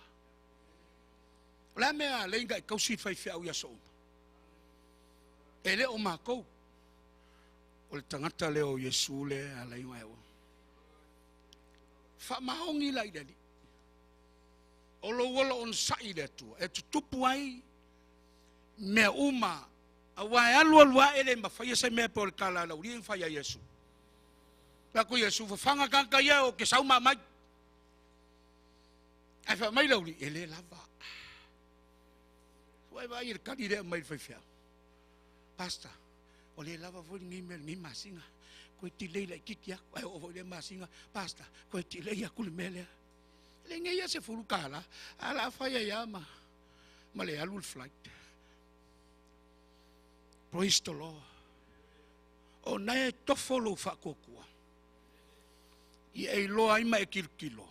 O le a mea a lei na e tausi le faifeau i aso uma? E le o matou. O le tagata lea o Iesu lea e ala ai ona e auauna. Faamaoni la i le Alii. O lou ola onosai i le Atua e tutupu ai mea uma, aua e alu alu ae le mafaia se mea pe o le tala a le aualii na fai ia Iesu. Fai atu Iesu, fafaga tagata ia ou te sau ma aumai. Ae fai mai le aualii, e le lava. Ua e vaai i le tali lea aumai le faifeau. Pastor, ua le lava foi lenei mea lenei masina. Koe tilei laitiiti aku. Ae oo foi lea masina, Pastor, koe tilei aku le mea lea. E le nei lava $10, ae o le a fai ai lava ma, ma le alu le flight. Praise the Lord. O na e tofo lou faatuatua. Ia e iloa ai ma e tilotilo.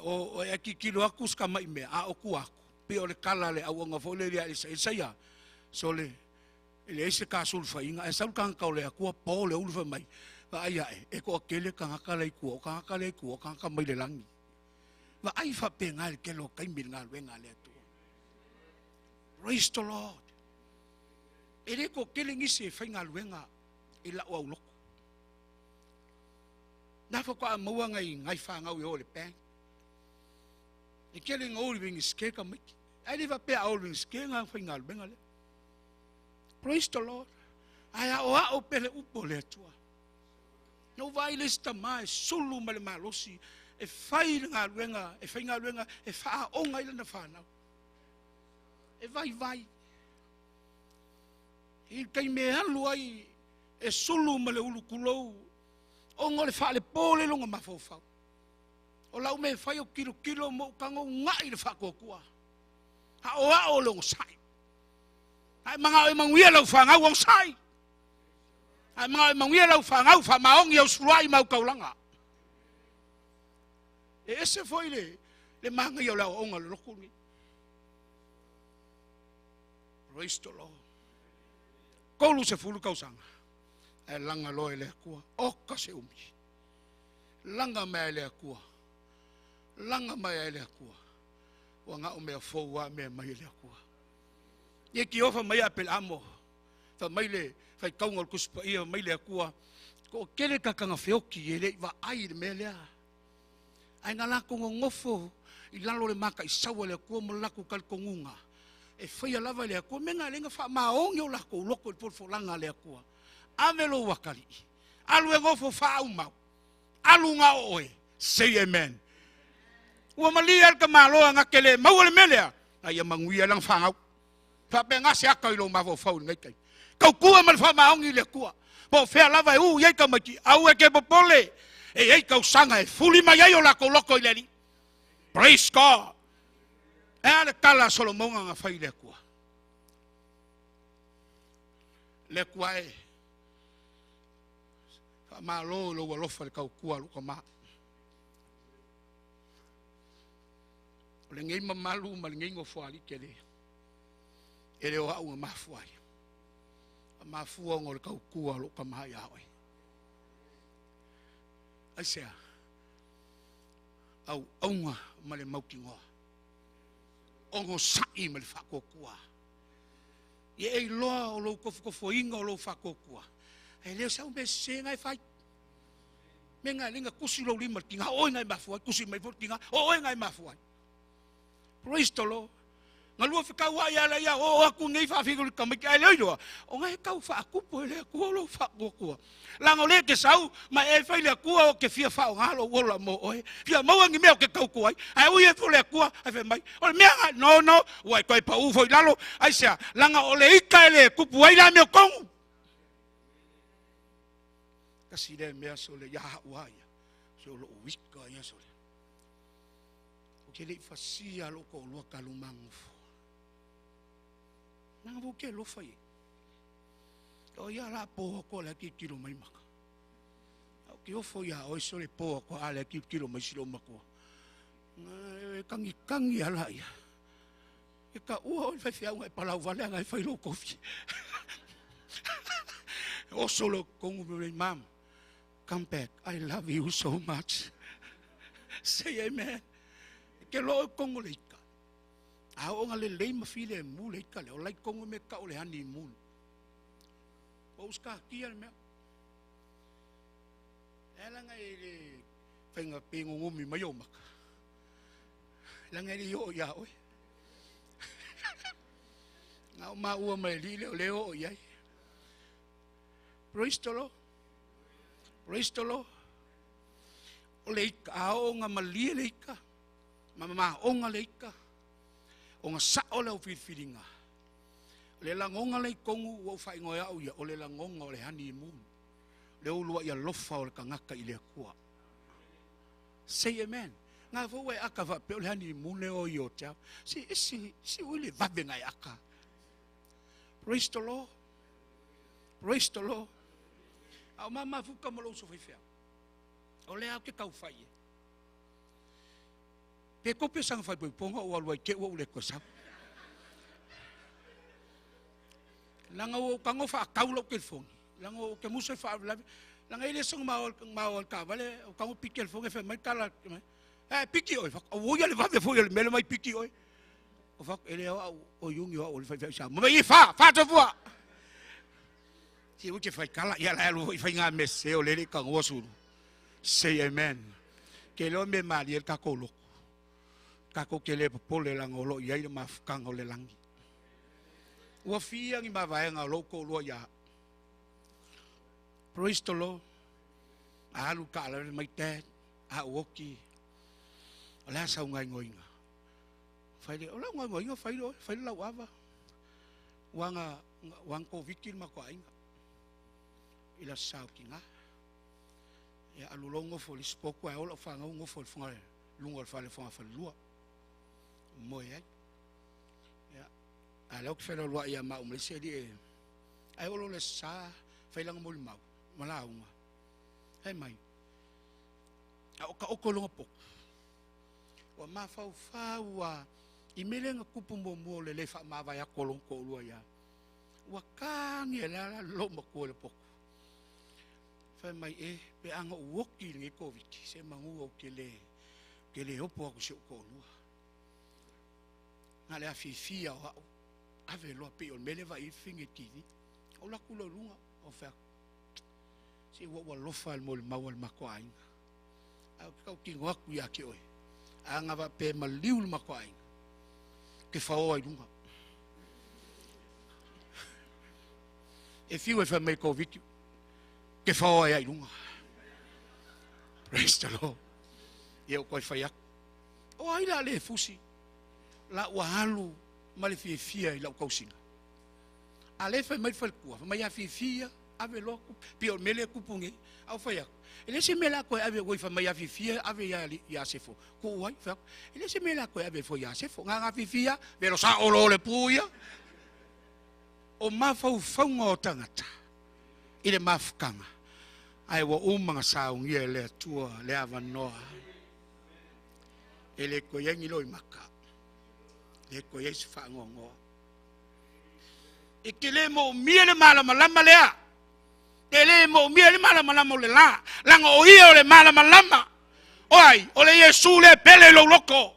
O, o e tilotilo aku si tamai mea, a o tua aku. Pei o le tala a le auauna foi lea ia Elisa. Elisa ia, sole, e leai se tasulufaiga, ae sau le tagata o le Atua po le ulu fai mai, vaai ae, e toatele tagata la i tua, o tagata la i tua, o tagata mai le lagi. Vaai faapena i le tele o taimi i le galuega a le Atua. Praise the Lord. E le toatele nisi e faigaluega i lau aulotu. Na faatoa maua nai nai fanau e o i le bank. E tele ina o i le Ringisikē tamaiti. Ae le faapea a o i le Ringisikē na faigaluega lea. Praise the Lord. Ae aoao pea le upu o le Atua. Na ou vaai le isi tamā e sulu ma le malosi e fai le galuega, e faigaluega, e faaaoga ai lana fanau. E vaivai. I le taimi e alu ai e sulu ma le ulu tulou, ona o le faalepo lea i lona mafaufau. O lau mea e fai ou te tilotilo ma ou tago una'i i le faatuatua. Aoao le onosai. A e manao e manuia lau fanau, onosai. A e manao e manuia lau fanau, faamaoni au suluai ma au taulaga. E ese foi le, le manaia o le aoaoga o le lotu lenei. Praise the Lord. 30 tausaga. Ae laga loa e le Atua. Oka se umi. Laga mai e le Atua. Laga mai e le Atua. Ua ga'o mea fou a mea mai e le Atua. Ia ki ofa mai a Peleamo. Fa mai le faitauga o le Tusi Paia mai le Atua. Ko kele kakanga feoki e le i vaai i le mea lea. Ae na latou nonofo i lalo o le mataisau a le Atua ma le latou talitonuga. E faia lava e le Atua mea na e le na faamaoni o latou loto i le folafolaga a le Atua. Ave lou atalii. Alu e nofo faaumau. Alu na o oe. Say amen. Ua malie le tamaloa na te le maua le mea lea, a ia manuia lana fanau. Faapena se ata i lou mafaufau i lenei taimi. Tautua ma le faamaoni i le Atua. Po o fea lava e u i ai tamaiti, aua e te popole, e i ai tausaga e fuli mai ai o latou loto i le Alii. Praise God. E a le tala a Solomona na fai i le Atua? Le Atua e, faamalo i lou alofa i le tautua a lou tama. O lenei mamalu ma lenei nofoalii tele, e le o au na mafua ai. A mafua ona o le tautua o lou tama ia oe. Aisea? Auauna ma le mautinoa. Onosai ma le faatuatua. Ia e iloa o lou tofotofoina o lou faatuatua. E le o sau mea sese na e fai. Mea na e le na tusi lou lima i le tiga, o oe na e mafua ai, tusi mai foi le tiga, o oe na e mafua ai. Praise the Lord. Na lua fekauai ala ia o aku nei faafitu le tamaiti ae le iloa o na e tau faatupu e le Atua lou faatuatua. Leaga o lea e te sau ma e fai le Atua o te fia faaaoga lou ola mo oe. Fia maua ni mea o te tautua ai. Ae ui e fo le Atua ae fai mai o le mea na no no ua e toe pau foi i lalo. Aisea? Leaga o le ita e le tupu ai le amiotonu. Tasi lea mea sole ia au a ia. Se o lou ika ia sole. Ou te le i fasia lou toalua talu magofo. Leaga foi ou te alofa i ai. O ia la po atu o le tilotilo mai maka. Ou te ofo ia oe sole po atu a le tilotilo mai si lou matua. E kagikangi ala ia. E ka ua oe faifeau e palau vale anga e fai lou kofi. Oso lo kongu me mam. Come back. I love you so much. Say amen. Ke lo o kongu le ika. A o nga le lei ma file e mu le ika le. O lai kongu me ka o le honeymoon. O uska kia le mea. E langa e le whainga pe ngongumi mai o maka. Langa e le o ia oe. Ngā o maua mai li le o le o iai. Praise the Lord. Praise the Lord. O le ika, a o ngā malie le ika. Ma ma onga le ika. O ngā sao le au filifiliga. O le lagonga le i kongu ua ou faaigoa au ia, o le lagonga o le honeymoon. Le ulua ia lofa o le kangaka i le Atua. Say amen. Ngā fau e aka wha pe o le honeymoon le o i o te au. Si isi, si ui le vave ngai aka. Praise the Lord. Praise the Lord. A o mama fuka mo lou so fai fea. O le au ke kau fai e. Pe kope sanga fai poi ponga o alu ai ke ua ule koe sau. Langa o kango wha kau lau telefoni. Langa o ke musa wha lavi. Langa ile songa ma o ka vale o kango piki telefoni fe mai kala. E piki oi. O ia le vave foi le mele mai piki oi. O fa ele o o yungi o le fai fai sa. Mai fa fa to fua. Si u te fai kala ia la lu fai nga mese o le le kango sulu. Say amen. Ke lo me mali el ka ko loko. Ka ko ke le popole langa o lo ia i le mafukanga o le langi. Ua fia ni mavaenga o lou toalua ia. Praise the Lord. Alu ka ala mai dad. A uoki. O le asa unga ingoinga. Fai le, o lau ngai ngoinga, fai le, fai le lau ava. Wanga, wanga ko viki ma ko ainga. I la sao ki ngā. Ia alu longo fo le spoku ai ola whanga ungo fo le whanga lungo le whale whanga whalua. Moe ai. Ia, a leo ki whenua lua ia ma umle se li e. Ai olo le sa, whailanga mo le mau, ma la unga. Hei mai. A o ka oko longa poku. Ua mafaufau ua i mele nga kupu muamua o le lē faamavae atu o lona toalua ia. Ua kagi e le ala lou matua i le potu. Fai mai e, pe aga ou oki i lenei Koviti, se magua ou te le, te le opo atu i si ou toalua. Na le afifi o au. Ave loa pe o mele va i finge TV. O la kulo lunga o fa. Se ua ua lofa le mo le maua le makoa aiga. Au kau kingo aku ia ke oe. Anga va pe maliu le makoa aiga. Ke whaoa i lunga. E fiu e wha mei ko. Ke whaoa i lunga. Praise the Lord. Ia o koe whai aku. O ai la le fusi. La ua alu ma le fiafia i lau kausiga. A le fai mai le falekua, fai mai a fiafia, ave loa kupu. Pei o le mea lea e kupu nei, a o fai atu. E le se mea la koe ave ua i fai mai a fiafia, ave ia Sefo. Kuu ai, fai atu. E le se mea la koe ave foi ia Sefo. Ngā ngā fiafia, velo sa olo o le pu ia. O mafaufauga o tagata i le mafutaga, ae ua uma ona saunia e le Atua le avanoa. E le toe i ai ni loimaka, le toe i ai se faanoanoa. E te le moomia le malamalama lea. Te le moomia le malamalama o le la. Laga o ia o le malamalama. O ai, o le Iesu le pele i lou loko.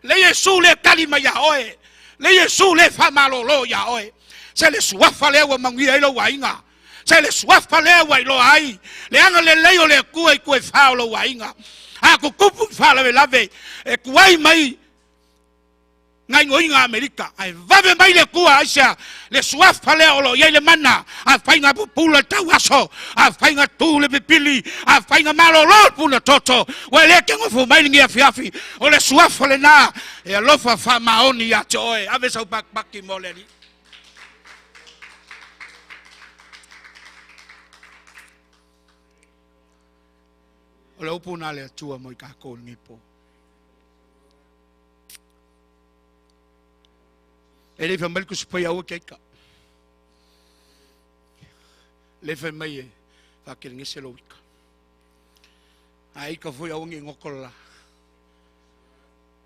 Le Iesu le tali mai iā oe. Le Iesu le faamalōlō iā oe. Se le suafa lea ua manuia ai lou aiga. Se le suafa lea ua iloa ai le agalelei o le Atua i tuaefa o lou aiga. A tutupu ni faalavelave e tuai mai gainoiga Amerika, ae vave mai le Atua aisea le suafa lea o lo o i ai le mana, afai na pupula le tauaso, afai na tu le pipili, afai na malolo le puna toto, ua le ke nofo mai lenei afiafi, o le suafa lena e alofa faamaoni ia te oe. Ave sau pakipaki mo le Alii. O le upu na le Atua mo i kākou i lenei po. E le fai mai le Tusi Paia aua ke aika. Le fai mai e whakelegese lou ika. A ika foi aua nge ngoko la.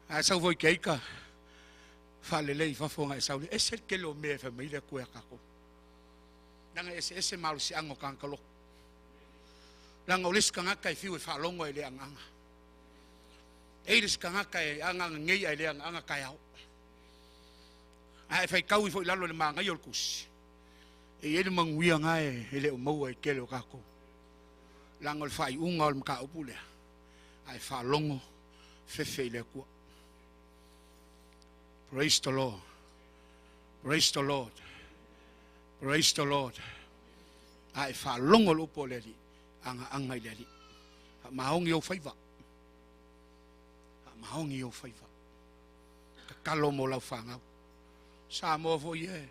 A sau foi ke aika whaalelei fafo nga e sau le ese le kele o mea e fai mai le Atua ia kākou. Leaga e eseese malosiaga o tagata loto. Leaga o le isi tagata e fiu e faalogo e le agaga. E i le isi tagata e agaga nei ae le agaga taeao. A e faitau ifo i lalo i le magaia o le tusi, e i ai le manuia na e le o maua i tele o tatou. Leaga o le faaiuga o le mataupu lea, a e faalogo fefe i le Atua. Praise the Lord. Praise the Lord. Praise the Lord. A e faalogo le upu o le Alii, agaaga i le Alii. Faamaoni ou faiva. Faamaoni ou faiva. Tatalo mo lau fanau. Samoa foi e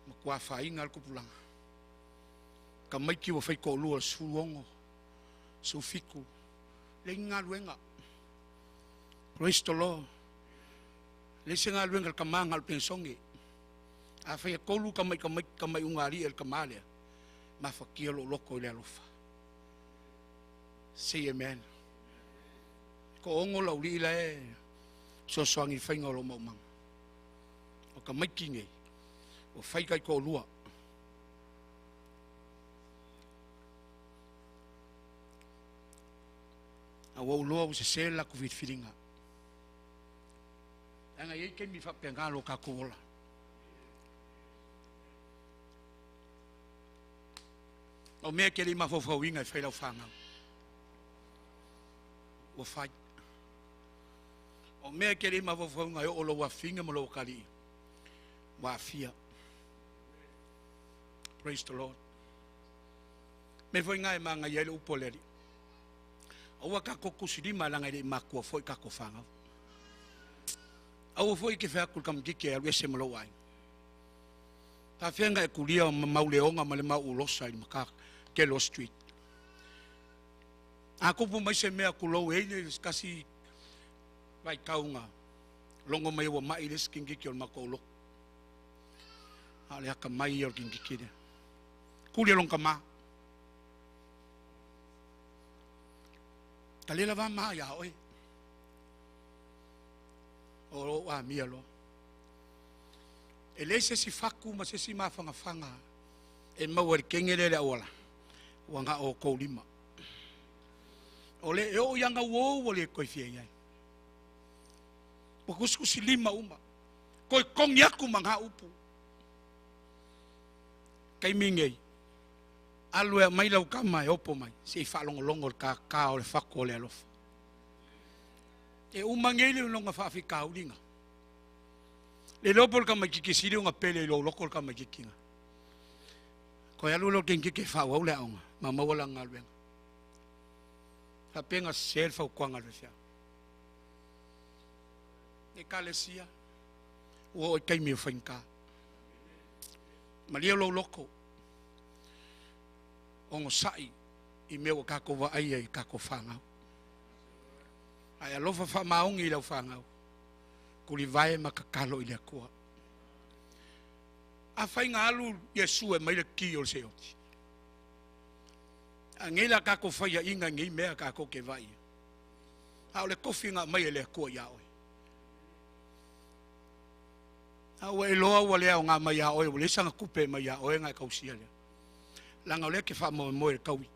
matua afaina le tupulaga. Tamaiti ua fai toalua 16, 17, leai ni galuega. Praise the Lord. Leai se galuega a le tama na o le penisione. Afai e tolu tamai tamaiti tamai ugaalii a le tama lea, mafatia lou loto i le alofa. Say amen. Ko ono lau alii la e fesoasoani i le faiga o lou maumaga. O tamaiti nei, ua fai taitoalua. A ua ou iloa ua sese le latou filifiliga. Leaga e i ai taimi faapena lo tatou ola. O mea e te le i mafaufauina e fai lau fanau, ua fai. O mea e te le i mafaufauina e oo lou afine ma lou atalii, ua aafia. Praise the Lord. Mea foi na e magaia ai le upu a le Alii. Aua tatou tusilima leaga e le i matua foi tatou fanau. Aua foi e te fai atu i le tamaitiiti e alu ese ma lou aiga. Faafefea na e tulia ma mauleoga ma le mauulosa i le mata Kelo Street. A tupu mai se mea tulou e i ai le tasi vaitau na logo mai ua mai le isi tamaitiiti o le matou lotu. A o le atamai ia o le tamaitiiti lea. Tuli e lona tama. Ta le lava ma ia oe. O lou amia loa. E leai se isi fatu ma se isi mafanafana e maua i le kege lea i le auala, ua na o outou lima. O le e oo ia gauō ua le toe fia i ai. Ua kusikusi lima uma. Koe kongi aku ma ngā upu. Taimi nei, alu e mai lau kama e opo mai, se i whaalongolongo le kākā o le whako o le alofa. E uma nei le longa whaafika ulinga. Le lopo le kama kiki sili unga pele i lo loko le kama kikinga. Koe alu lo kengi ke wha au le aonga, ma maua la ngā luenga. Whapenga se le whaukuanga le whia. E kalesia, ua oi taimi o whainga. Malia lo loko, ongo sai i mea ua kākou vaaia i kākou fanau. Ae alofa faamaogi i lau fanau. Kulivae ma kakalo i le Atua. A faiga alu Iesu e mai le ki o le seoti. A ngei la kākou faiaʻiga nei mea kākou ke vaai. A o le kofi ngā mai e le Atua iā oe. A ua e loa ua lea o ngā mai a oe, ua le sanga kupe mai a oe ngā kausia lea. Langa o lea ke wha moe moe le kaui.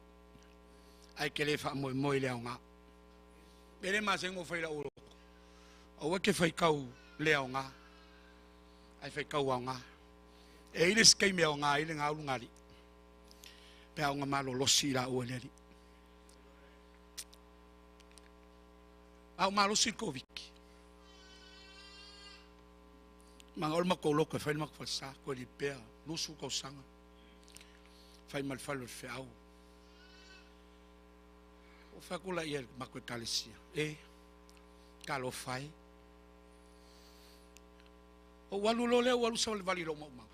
Ai ke le wha moe moe le au ngā. Pele ma sengo whai la uro. Aua ke whai kau le au ngā. Ai whai kau au ngā. E ile skai mea o ngā ile ngā ulu ngāri. Pe au ngā malo losi la ua le ali. Au malosi ko viki. Manga o le mako loko e whai le mako whalsa, koe li pea, lusu kau sanga. Whai mal whalo le whiau. O whakula ia mako e kalesia. E, ka lo whai. O walu lo leo, walu sa le vali lo maumanga.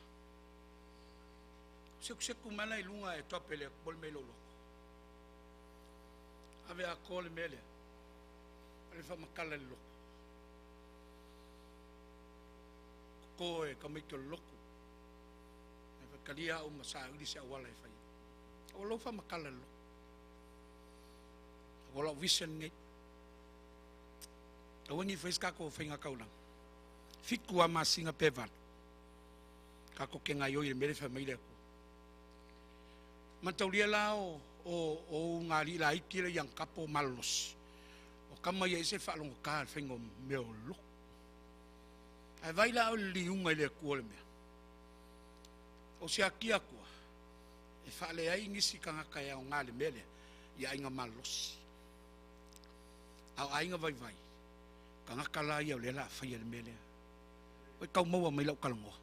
Seku seku mana i lunga e toa pele, bol me lo loko. Ave a ko le mele. Ale wha makala le loko. Ko e ka mai ke loko. E whakalia au masa uri se awala e whai. O lo wha makala le loko. O lau vision nei. O wangi whais kako whainga kaulanga. Fiku a masinga pe valu. Kako ke ngai oi le mere wha mai le ako. Mataulia la o ngā li la iki le yang kapo malosi. O kama ia ese whaalongo ka le whainga mea o loko. Ai vai la o le liunga i le akua le mea. O se aki akua. E whaale ai ngisi kangaka e au ngā le mea lea. Ia ainga malosi. Au ainga vai vai. Kangaka la ia o le la whaia le mea lea. Oi kau maua mai lau kalangoa.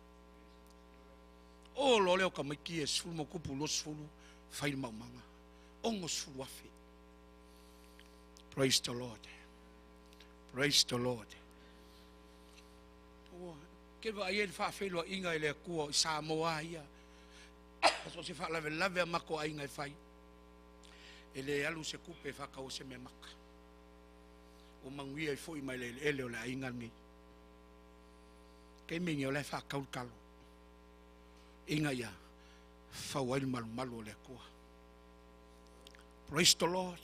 O lo leo ka mai ki e sfulu mo kupu lo sfulu whai le maumanga. Ongo sfulu afe. Praise the Lord. Praise the Lord. O ke va ai le whaawhelua inga i le akua i Samoa ia. So se whaalave lave a mako ainga e whai. E le alu se kupe whakau se mea maka. O manguia i fo i mai le ele o le ainga nei. Kei mingi o le whakau kalo. Inga ia, whau ai malu malu o le akua. Praise the Lord.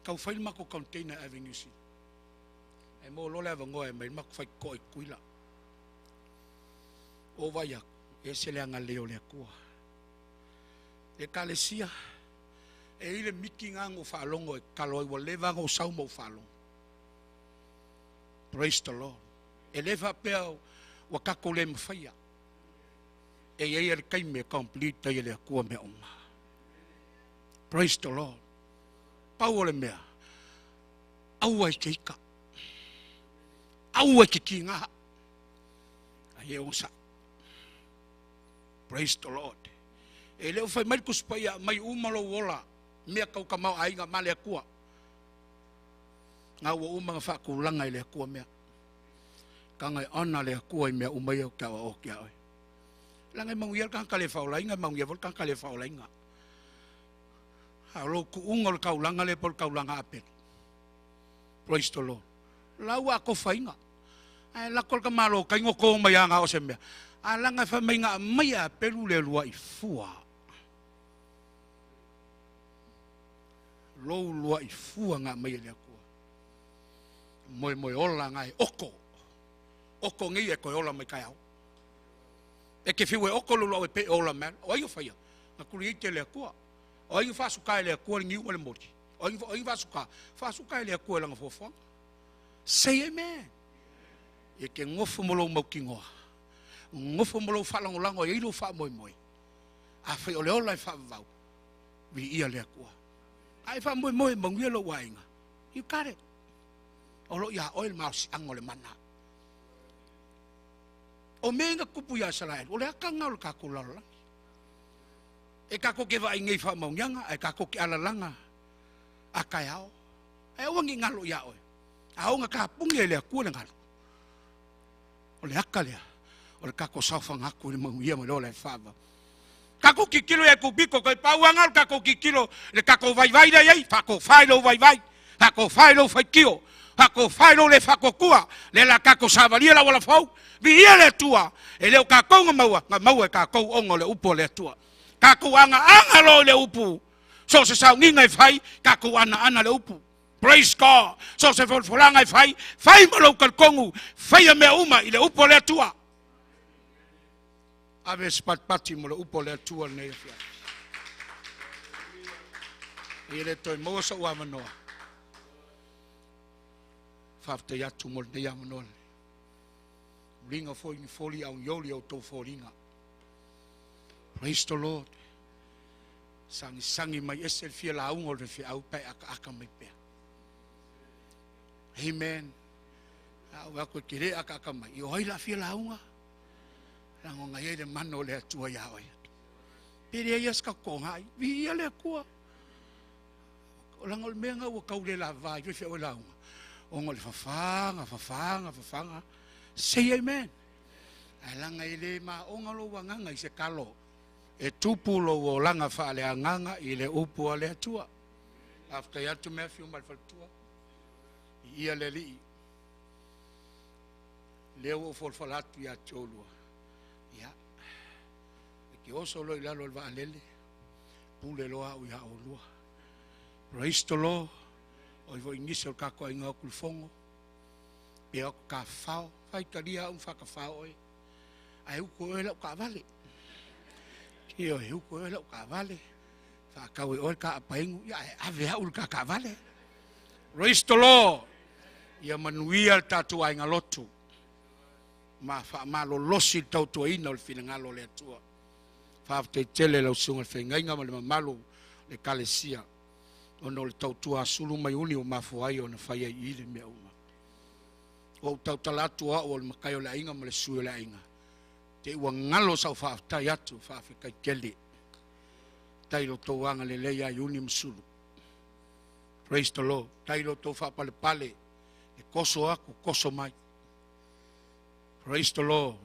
Kau whai mako container avenue si. E mō lole awa ngoe mai mako whai ko i kuila. O vai aku, e se le anga leo le akua. E kalesia, e ile miki ngā ngō whaalongo e kalo ai wa lewa ngō sau mō whaalongo. Praise the Lord. E lewa pea wa kako le mwhaia. E ia le kai me complete ai le akua mea uma. Praise the Lord. Pau o le mea. Aua i te ika. Aua i te ki ngā. Ai e onsa. Praise the Lord. E leo whai mai kuspaia mai umalo ola. Mea kau kamau ainga male akua. Ngā ua umanga whakulanga i le akua mea. Ka ngai ana le akua i mea umai au kia o kia oe. Langa i manguia ka kale whaolainga, manguia vol ka kale whaolainga. Ha lo ku unga le kaulanga le pol kaulanga apel. Praise the Lord. La ua ko whainga. Ai la kol ka malo kai ngoko mai anga o se mea. A langa wha mai ngā mai a pelu le lua i fua. Lou lua i fua ngā mai le akua. Moe moe ola ngai oko. Oko ngi e koe ola mai kai au. E ke whiu e oko lulu au e pe ola mea. O ai o whaia. Ngā kuri i te le akua. O ai whasuka e le akua le ngiu le mori. O ai whasuka. Whasuka e le akua e langa fuafuanga. Say amen. E ke ngofo mo lou mautinoa. Ngofo mo lou faalagolago e ai lou faamoemoe. Afai o le ola e faavavau, viia le Atua. A e faamoemoe e manuia lou aiga, you got it. O loo iā oe le malosiaga o le mana. O mea ia na tupu iā Isaraelu, o le aka lena o le tatou lalolagi. E tatou te vaai nei i faamaoniaga, ae tatou te alalaga a taeao. Ae aua ne i galo iā oe, a oo ina tapuni e le Atua le galu, o le aka lea o le tatou saofaga atu i le manuia ma le ola e faavavau. Tatou tilotilo ia Aikupito, toe pau lava na o le tatou tilotilo i le tatou vaivai lea e i ai, faatofa i lou vaivai, faatofa i lou faitio, faatofa i lou le faatuatua, lea o le a tatou savalia le auala fou, viia le Atua, e le o tatou na maua, na maua e tatou ona o le upu a le Atua. Tatou agaaga loa i le upu, so o se sauniga e fai, tatou anaana le upu. Praise God! So o se folafolaga e fai, fai ma lou talitonu, faia mea uma i le upu a le Atua. Ave se patipati mo le upu a le Atua lenei afiafi. E le toe maua sou avanoa. Faafetai atu mo lenei avanoa. Uliga foi ni foli au ioli au tou foliga. Praise the Lord. Sagisagi mai ese le fia lauga o le feau pe akaaka mai pea. Amen. A o aku e te le akaaka mai. I o ai la fia lauga. Lago ngai ai le mana o le Atua iā oe. Pe leai lava se tatou toga ai, viia le Atua. Leaga o le mea lena ua tau le lava ai faifeau e lauga, ona o le fafaga, fafaga, fafaga. Say amen. Ae leaga e le maona lou agaga i se talo e tupu lou olaga faaleagaga i le upu a le Atua. Faafetai atu mea afio mai le faletua. Viia le Alii. Lea ua ou folafola atu ia te oulua, ia, e te oso loa i lalo o le vaalele, pule loa au iā oulua. Praise the Lord. Oi foi nisi o le tatou aiga o atu i le fono, pe o atu tafafao, faitalia au ma faatafao oe, ae utu e oe lau taavale. Ioe, e utu e oe lau taavale, faatau e oe le ta apainu, ia ae ave au i le ta taavale. Praise the Lord. Ia manuia le tatou aiga lotu ma faamalolosi le tautuaina o le finagalo o le Atua. Faafetai tele lau susuga i le feagaiga ma le mamalu o le Ekalesia ona o le tautua asulu mai uni ua mafua ai ona fai ai i i le mea uma. Ua ou tautala atu o au o le matai o le aiga ma le sui o le aiga, te i ua galo sau faafetai atu, faafetai tele. Faafetai i lo outou agalelei ia Iuni ma Sulu. Praise the Lord. Tai lo outou faapalepale, e toso atu, toso mai. Praise the Lord.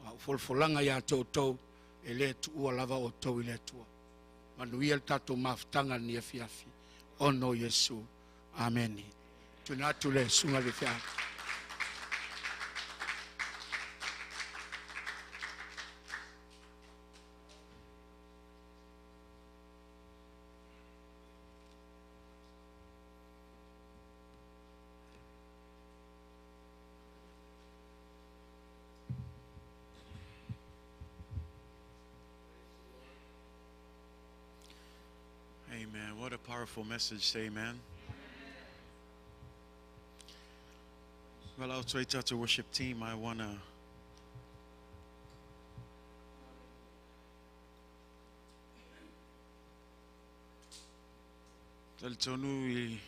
A o folafolaga ia te outou, e le tuua lava outou i le Atua. Manuia le tatou mafutaga lenei afiafi. Ona o Iesu. Amene. Tuuina atu le susuga i le faifeau. Amen. What a powerful message. Say amen. Well, out to worship team, I want to Talitonu i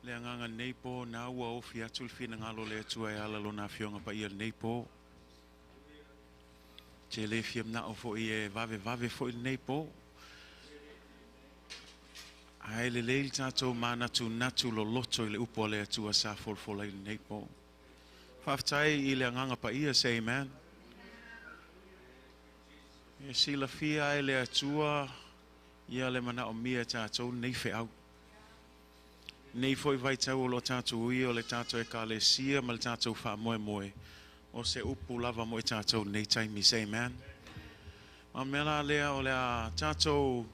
le agaga lenei po, na ua ofi atu le finagalo o le Atua e ala lona Afioga Paia lenei po. Te le fia manao foi e vavevave foi lenei po. Ae lelei le tatou manatunatu loloto i le upu a le Atua sa folafola i lenei po. Faafetai i le agaga paia, say amen. E silafia e le Atua ia le manaomia e tatou lenei feau. Nei foi vaitau o lo o tatou uia o le tatou Ekalesia ma le tatou faamoemoe, o se upu lava mo i tatou lenei taimi. Say amen. Ma mea la lea o le a tatou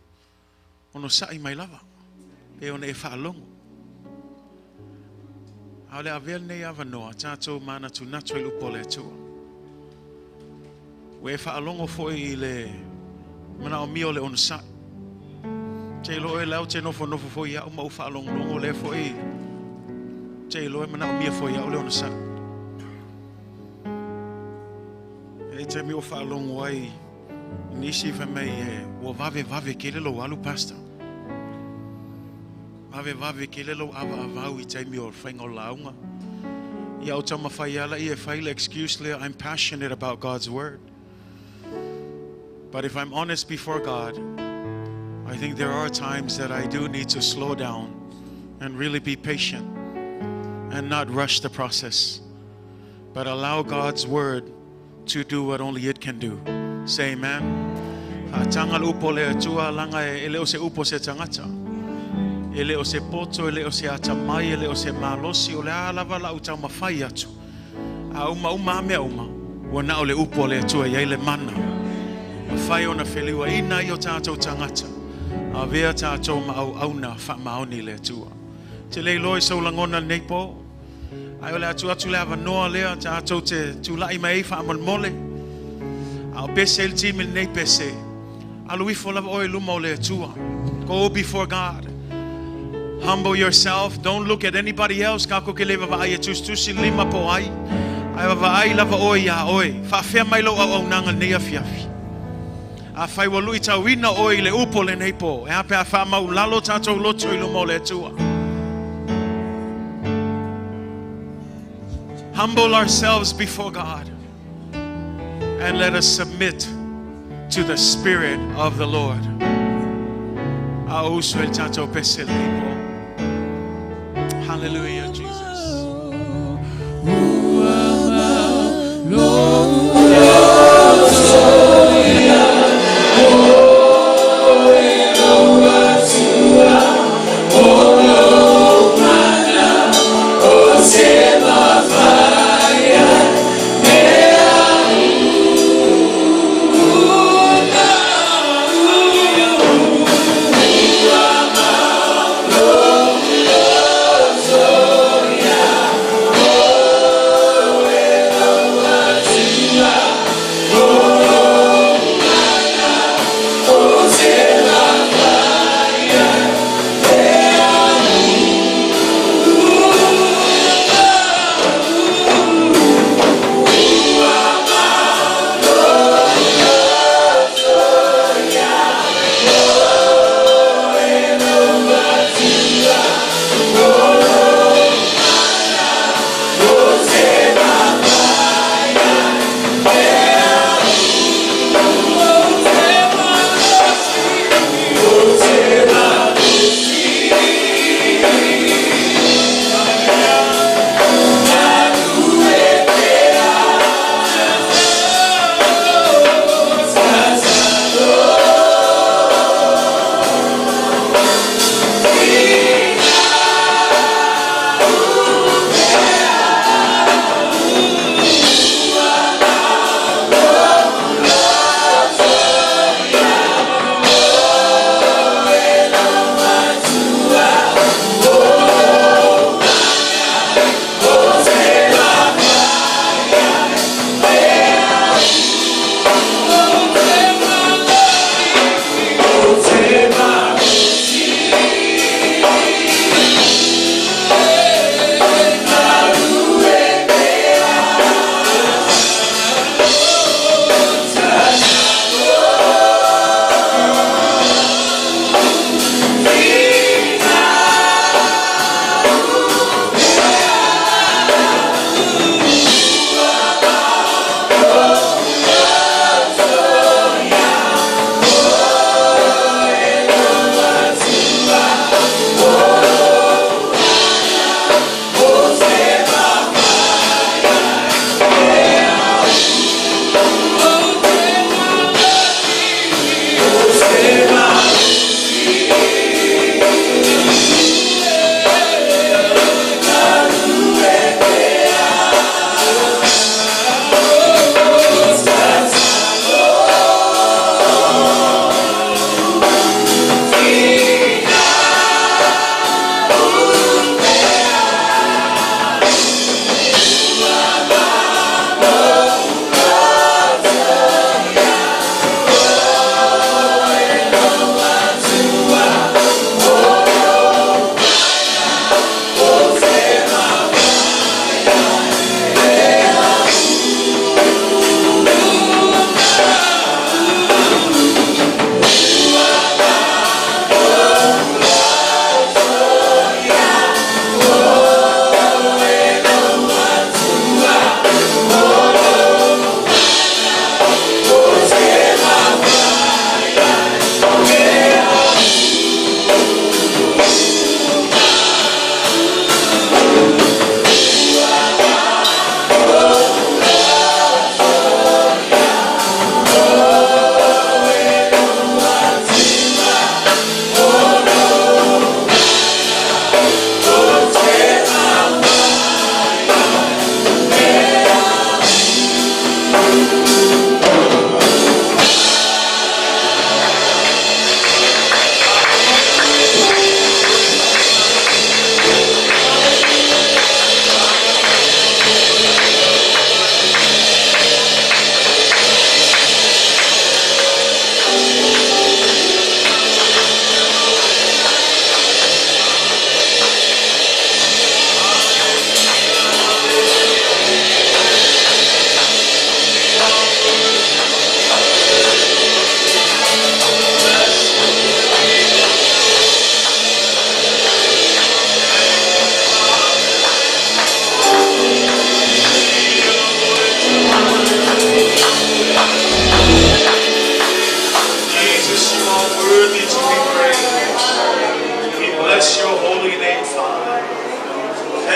onosai mai lava, pe ona e faalogo. A o le avea lenei avanoa, tatou manatunatu i le upu a le Atua. Ua e faalogo foi i le manaomia o le onosai. Te iloa oe la ou te nofonofo foi au ma ou faalogologo lea foi. Te iloa e manaomia foi au le onosai. E taimi o faalogo ai nisi fai mai e ua vavevave tele lou alu pastor. Vavevave tele lou avaavau i taimi o le faiga o lauga. Ia o taumafai ala ia e fai le excuse lea, I'm passionate about God's word. But if I'm honest before God, I think there are times that I do need to slow down and really be patient and not rush the process, but allow God's word to do what only it can do. Say amen. Faataga le upu o le Atua laga e le o se upu a se tagata. E le o se poto, e le o se atamai, e le o se malosi, o le a lava lau taumafai atu. A uma uma a mea uma, ua na o le upu o le Atua e i ai le mana. Mafai ona feliuaina ai o tatou tagata. Avea tatou ma auauna faamaoni i le Atua. Te le iloa i sou lagona lenei po. Ae o le a tuu atu le avanoa lea tatou te tulai mai ai faamolemole. A o pese ai le timi lenei pese. Alu ifo lava oe i luma o le Atua. Go before God. Humble yourself. Don't look at anybody else. Tatou te le vaavaai e tusitusi le lima po o ai. Ae vaavaai lava oe iā oe. Faafea mai lou auaunaga lenei afiafi. Afai ua luitauina oe i le upu o lenei po, e a pe a faamaulalo tatou loto i luma o le Atua. Humble ourselves before God and let us submit to the Spirit of the Lord. A o usu e le tatou pese lenei po. Hallelujah, Jesus.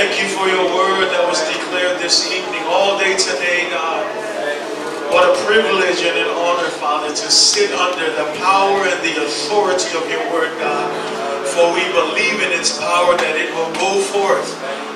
Thank you for your word that was declared this evening, all day today, God. What a privilege and an honor, Father, to sit under the power and the authority of your word, God. For we believe in its power that it will go forth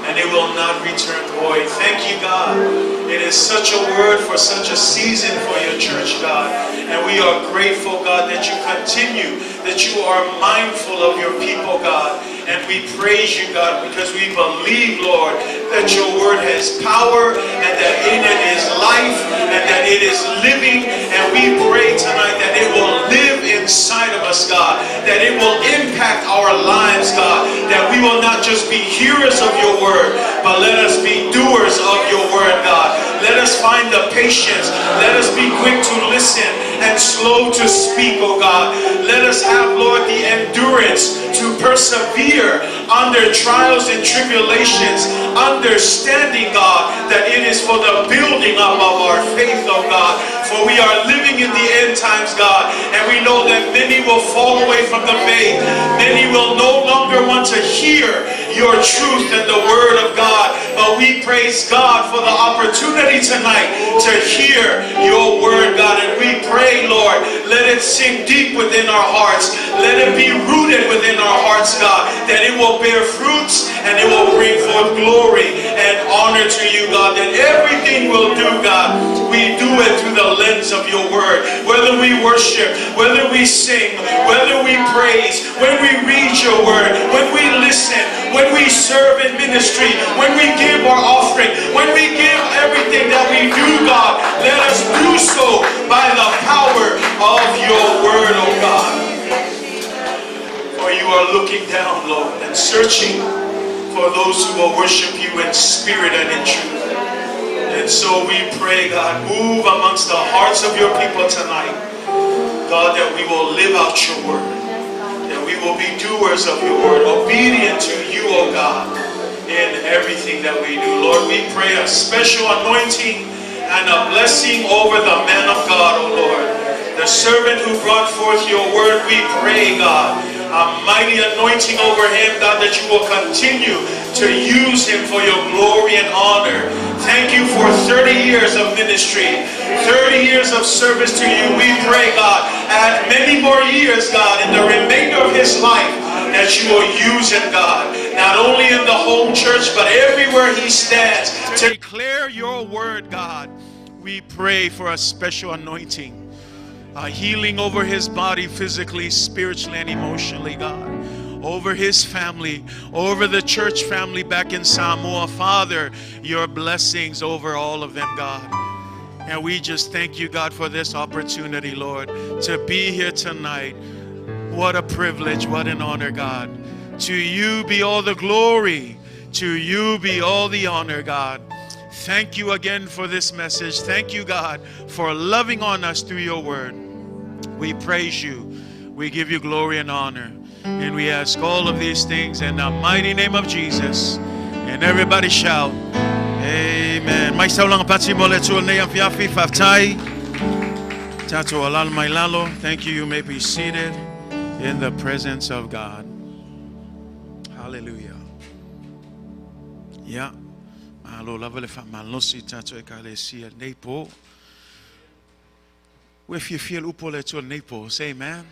and it will not return void. Thank you, God. It is such a word for such a season for your church, God. And we are grateful, God, that you continue, that you are mindful of your people, God. And we praise you, God, because we believe, Lord, that your word has power and that in it is life and that it is living. And we pray tonight that it will live inside of us, God, that it will impact our lives, God, that we will not just be hearers of your word, but let us be doers of your word, God. Let us find the patience. Let us be quick to listen and slow to speak, oh God. Let us have, Lord, the endurance to persevere under trials and tribulations, understanding, God, that it is for the building up of our faith, oh God. For we are living in the end times, God, and we know that many will fall away from the faith. Many will no longer want to hear your truth and the word of God. But we praise God for the opportunity tonight to hear your word, God. And we pray, Lord, let it sink deep within our hearts. Let it be rooted within our hearts, God, that it will bear fruits and it will bring forth glory and honor to you, God. That everything we'll do, God, we do it through the lens of your word. Whether we worship, whether we sing, whether we praise, when we read your word, when we listen, when we serve in ministry, when we give our offering, when we give everything that we do, God, let us do so by the power of your word, oh God. For you are looking down, Lord, and searching for those who will worship you in spirit and in truth. And so we pray, God, move amongst the hearts of your people tonight. God, that we will live out your word. That we will be doers of your word, obedient to you, O God, in everything that we do. Lord, we pray a special anointing and a blessing over the man of God, O Lord. The servant who brought forth your word, we pray, God, a mighty anointing over him, God, that you will continue to use him for your glory and honor. Thank you for 30 years of ministry, 30 years of service to you. We pray, God, add many more years, God, in the remainder of his life, that you will use him, God, not only in the home church, but everywhere he stands to declare your word, God. We pray for a special anointing, a healing over his body physically, spiritually, and emotionally, God. Over his family, over the church family back in Samoa. Father, your blessings over all of them, God. And we just thank you, God, for this opportunity, Lord, to be here tonight. What a privilege, what an honor, God. To you be all the glory. To you be all the honor, God. Thank you again for this message. Thank you, God, for loving on us through your word. We praise you. We give you glory and honor. And we ask all of these things in the mighty name of Jesus. And everybody shout, Amen. Mai saulanga pati mo le tua nei afiafi faftai. Tato alal mai lalo. Thank you. You may be seated in the presence of God. Hallelujah. Yeah. Malo lava le whamalosi tato e ka le sia nei po. Ue fia fia upo le tua nei po. Say amen.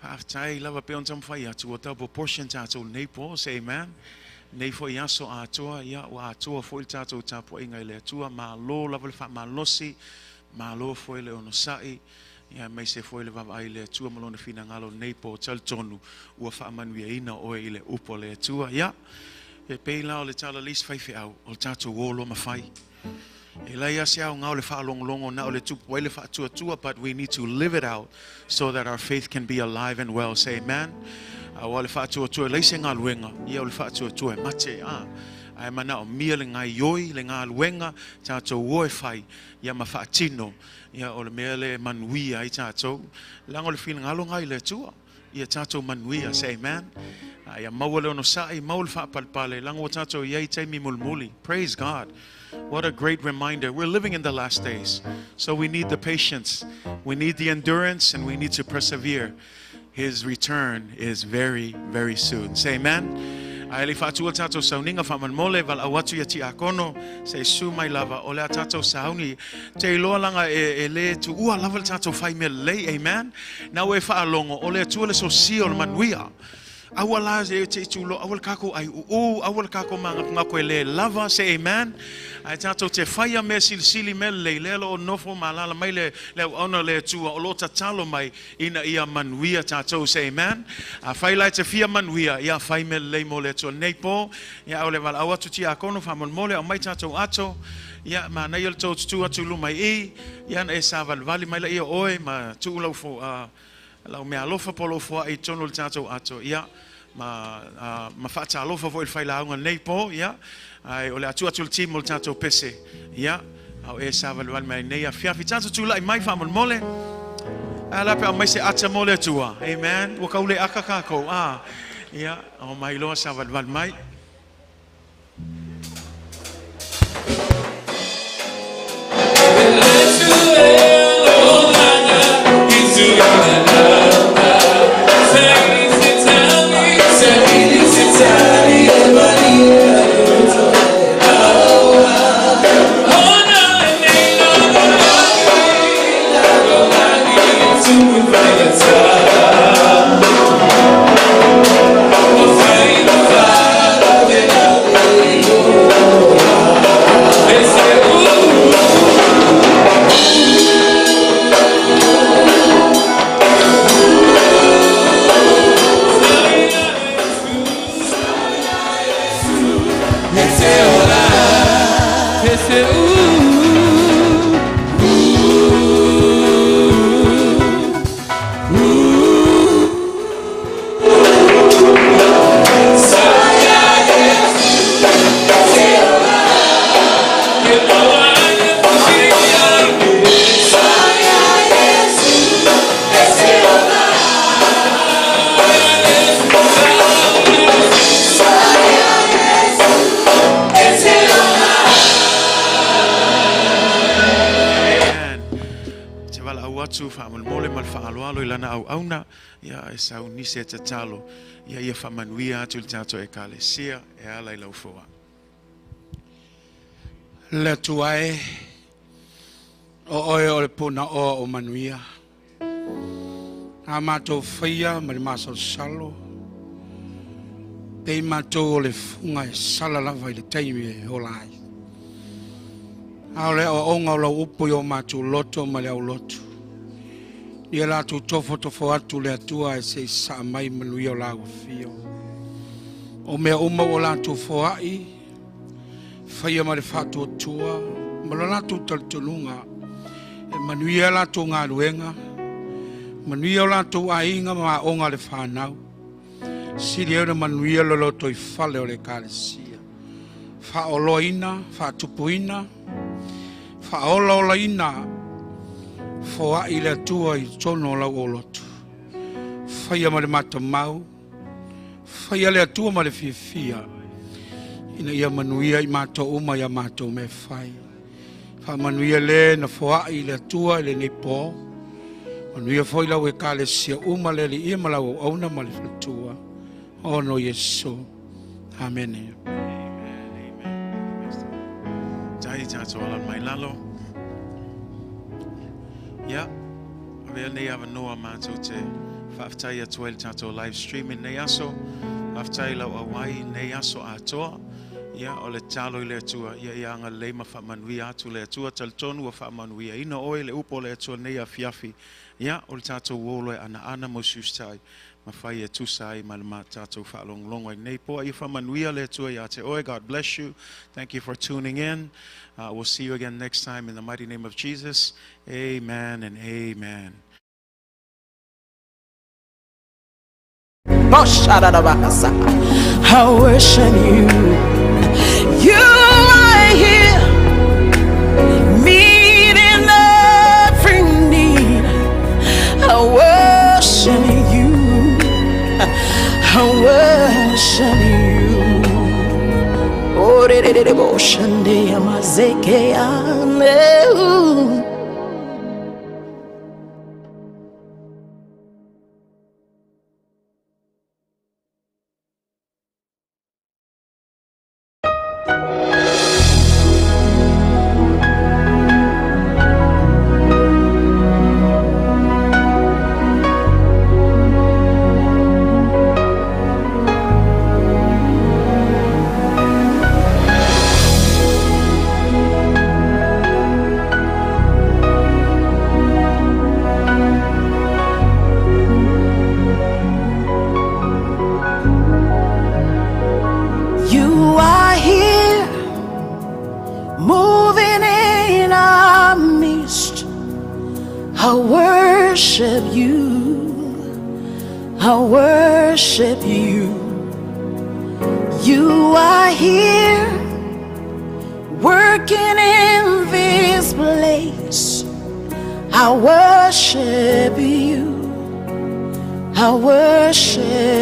Haftai lava pe on tamwhai atu o tau portion tātou nei po. Say amen. Nei fo i aso atoa, ia o atoa fo i tātou tapo inga i le atua. Malo lava le whamalosi. Malo fo i le onosai. Ia mei se fo i le vava ai le atua malona whina ngalo nei po tal tonu. Ua whaamanuia ina oe i le upo le atua. Ia. E pēla o le tala lis whaiwhi au, o le tātou olo mawhai. E lai ase au ngau le whaalonglongo na o le tupu ai le whaatuatua, but we need to live it out so that our faith can be alive and well. Say amen. Awa le whaatuatua, lei se ngā luenga, ia o le whaatuatua e mate, a. Ai mana o mia le ngai ioi, le ngā luenga, tātou oe whai, ia ma whaatino, ia o le mea le manuia ai tātou. Langa o le whina ngalo ngai le atua, ia tātou manuia, say amen. Ia maua le ono sa'i, maua le whaapalpale, langa o tātou iai teimi mulmuli. Praise God. What a great reminder. We're living in the last days. So we need the patience, we need the endurance, and we need to persevere. His return is very, very soon. Say amen. Ae le i faatua le tatou sauniga faamolemole valaau atu ia Tiakono se i susu mai lava o le a tatou sauni. Te iloa laga e le tuua lava le tatou fai mea lelei. Amen. Na ua e faalogo o le Atua le sosia o le manuia. Aua la e te tulo, aua le kākou ai uu, aua le kākou magapugaku e le lava, say amen. Ae tatou te faia mea silisili mea lelei, lea o lo o nofo ma alaala mai le auauna le Atua o lo o tatalo mai ina ia manuia tatou, say amen. Afai la e te fia manuia, ia fai mea lelei mo le Atua nei po, ia o le valaau atu Tiakono faamolemole aumai tatou ato, ia manaia le tou tutu atu i luma i i, ia na e savalivali mai laia o oe ma tuu lau fo, lau mea alofa po o lou foai i totonu o le tatou ato, ia, ma faatalofa foi i le failauga nei po, ia, ai o le atu atu le team o le tatou pese, ia, au e savalivali mai nei afiafi. Tatou tulai mai faamolemole. A la pe aumai se ata mo le Atua. Amen. Ua kaule aka kākou. Ah, ia, o mai loa savalivali mai. Amen. Te valaau atu faamolemole ma le faaaloalo i lana auauna, ia e sauni se tatalo, ia ia faamanuia atu i le tatou ekalesia e ala i lau foa. Le Atua e, o oe o le puna oa o manuia. A matou faia ma le masalosalo, pei matou o le fuga e sala lava i le taimi e ola ai. A o le aoaoga o lau upu i o matou loto ma le aulotu. Ia latou tofotofo atu le Atua e se i saa mai manuia o lau afio. O mea uma ua latou foai, faia ma le faatuatua, ma lo latou talitonuga, e manuia latou galuega, manuia o latou aiga ma aoga le whanau. Sili e na manuia lo loto i fale o le ekalesia. Faaoloaina, faatupuina, faaolaolaina, foai le Atua i totonu o lau olotu. Faia ma le matamau, faia le Atua ma le fiafia, ina ia manuia i matou uma ia matou mea fai. Faamanuia le na foai i le Atua i lenei po. Manuia foi lau ekalesia uma le alii ma lau auauna ma le faletua. Ono Iesu. Amene. Amen. Amen. Tai tatou ala mai lalo. Ia, avea nei avanoa matou te faafetai atu ai le tatou live streaming nei aso. Faafetai lau auai nei aso atoa. Ia, o le talo i le Atua, ia ia agalelei ma faamanuia atu le Atua, talitonu ua faamanuiaina oe le upu o le Atua nei afiafi. Ia, o le tatou olo e anaana mo sustai. Ma fai e tusa ai ma le ma tatou faalogologo ai nei po. Ia faamanuia le Atua ia te oe. God bless you. Thank you for tuning in. We'll see you again next time in the mighty name of Jesus. Amen and amen. I worship you. You are here, meeting every need. I worship you. I worship you. Oh, de de de de bo shande amazeke ane. I worship you. I worship you. You are here working in this place. I worship you. I worship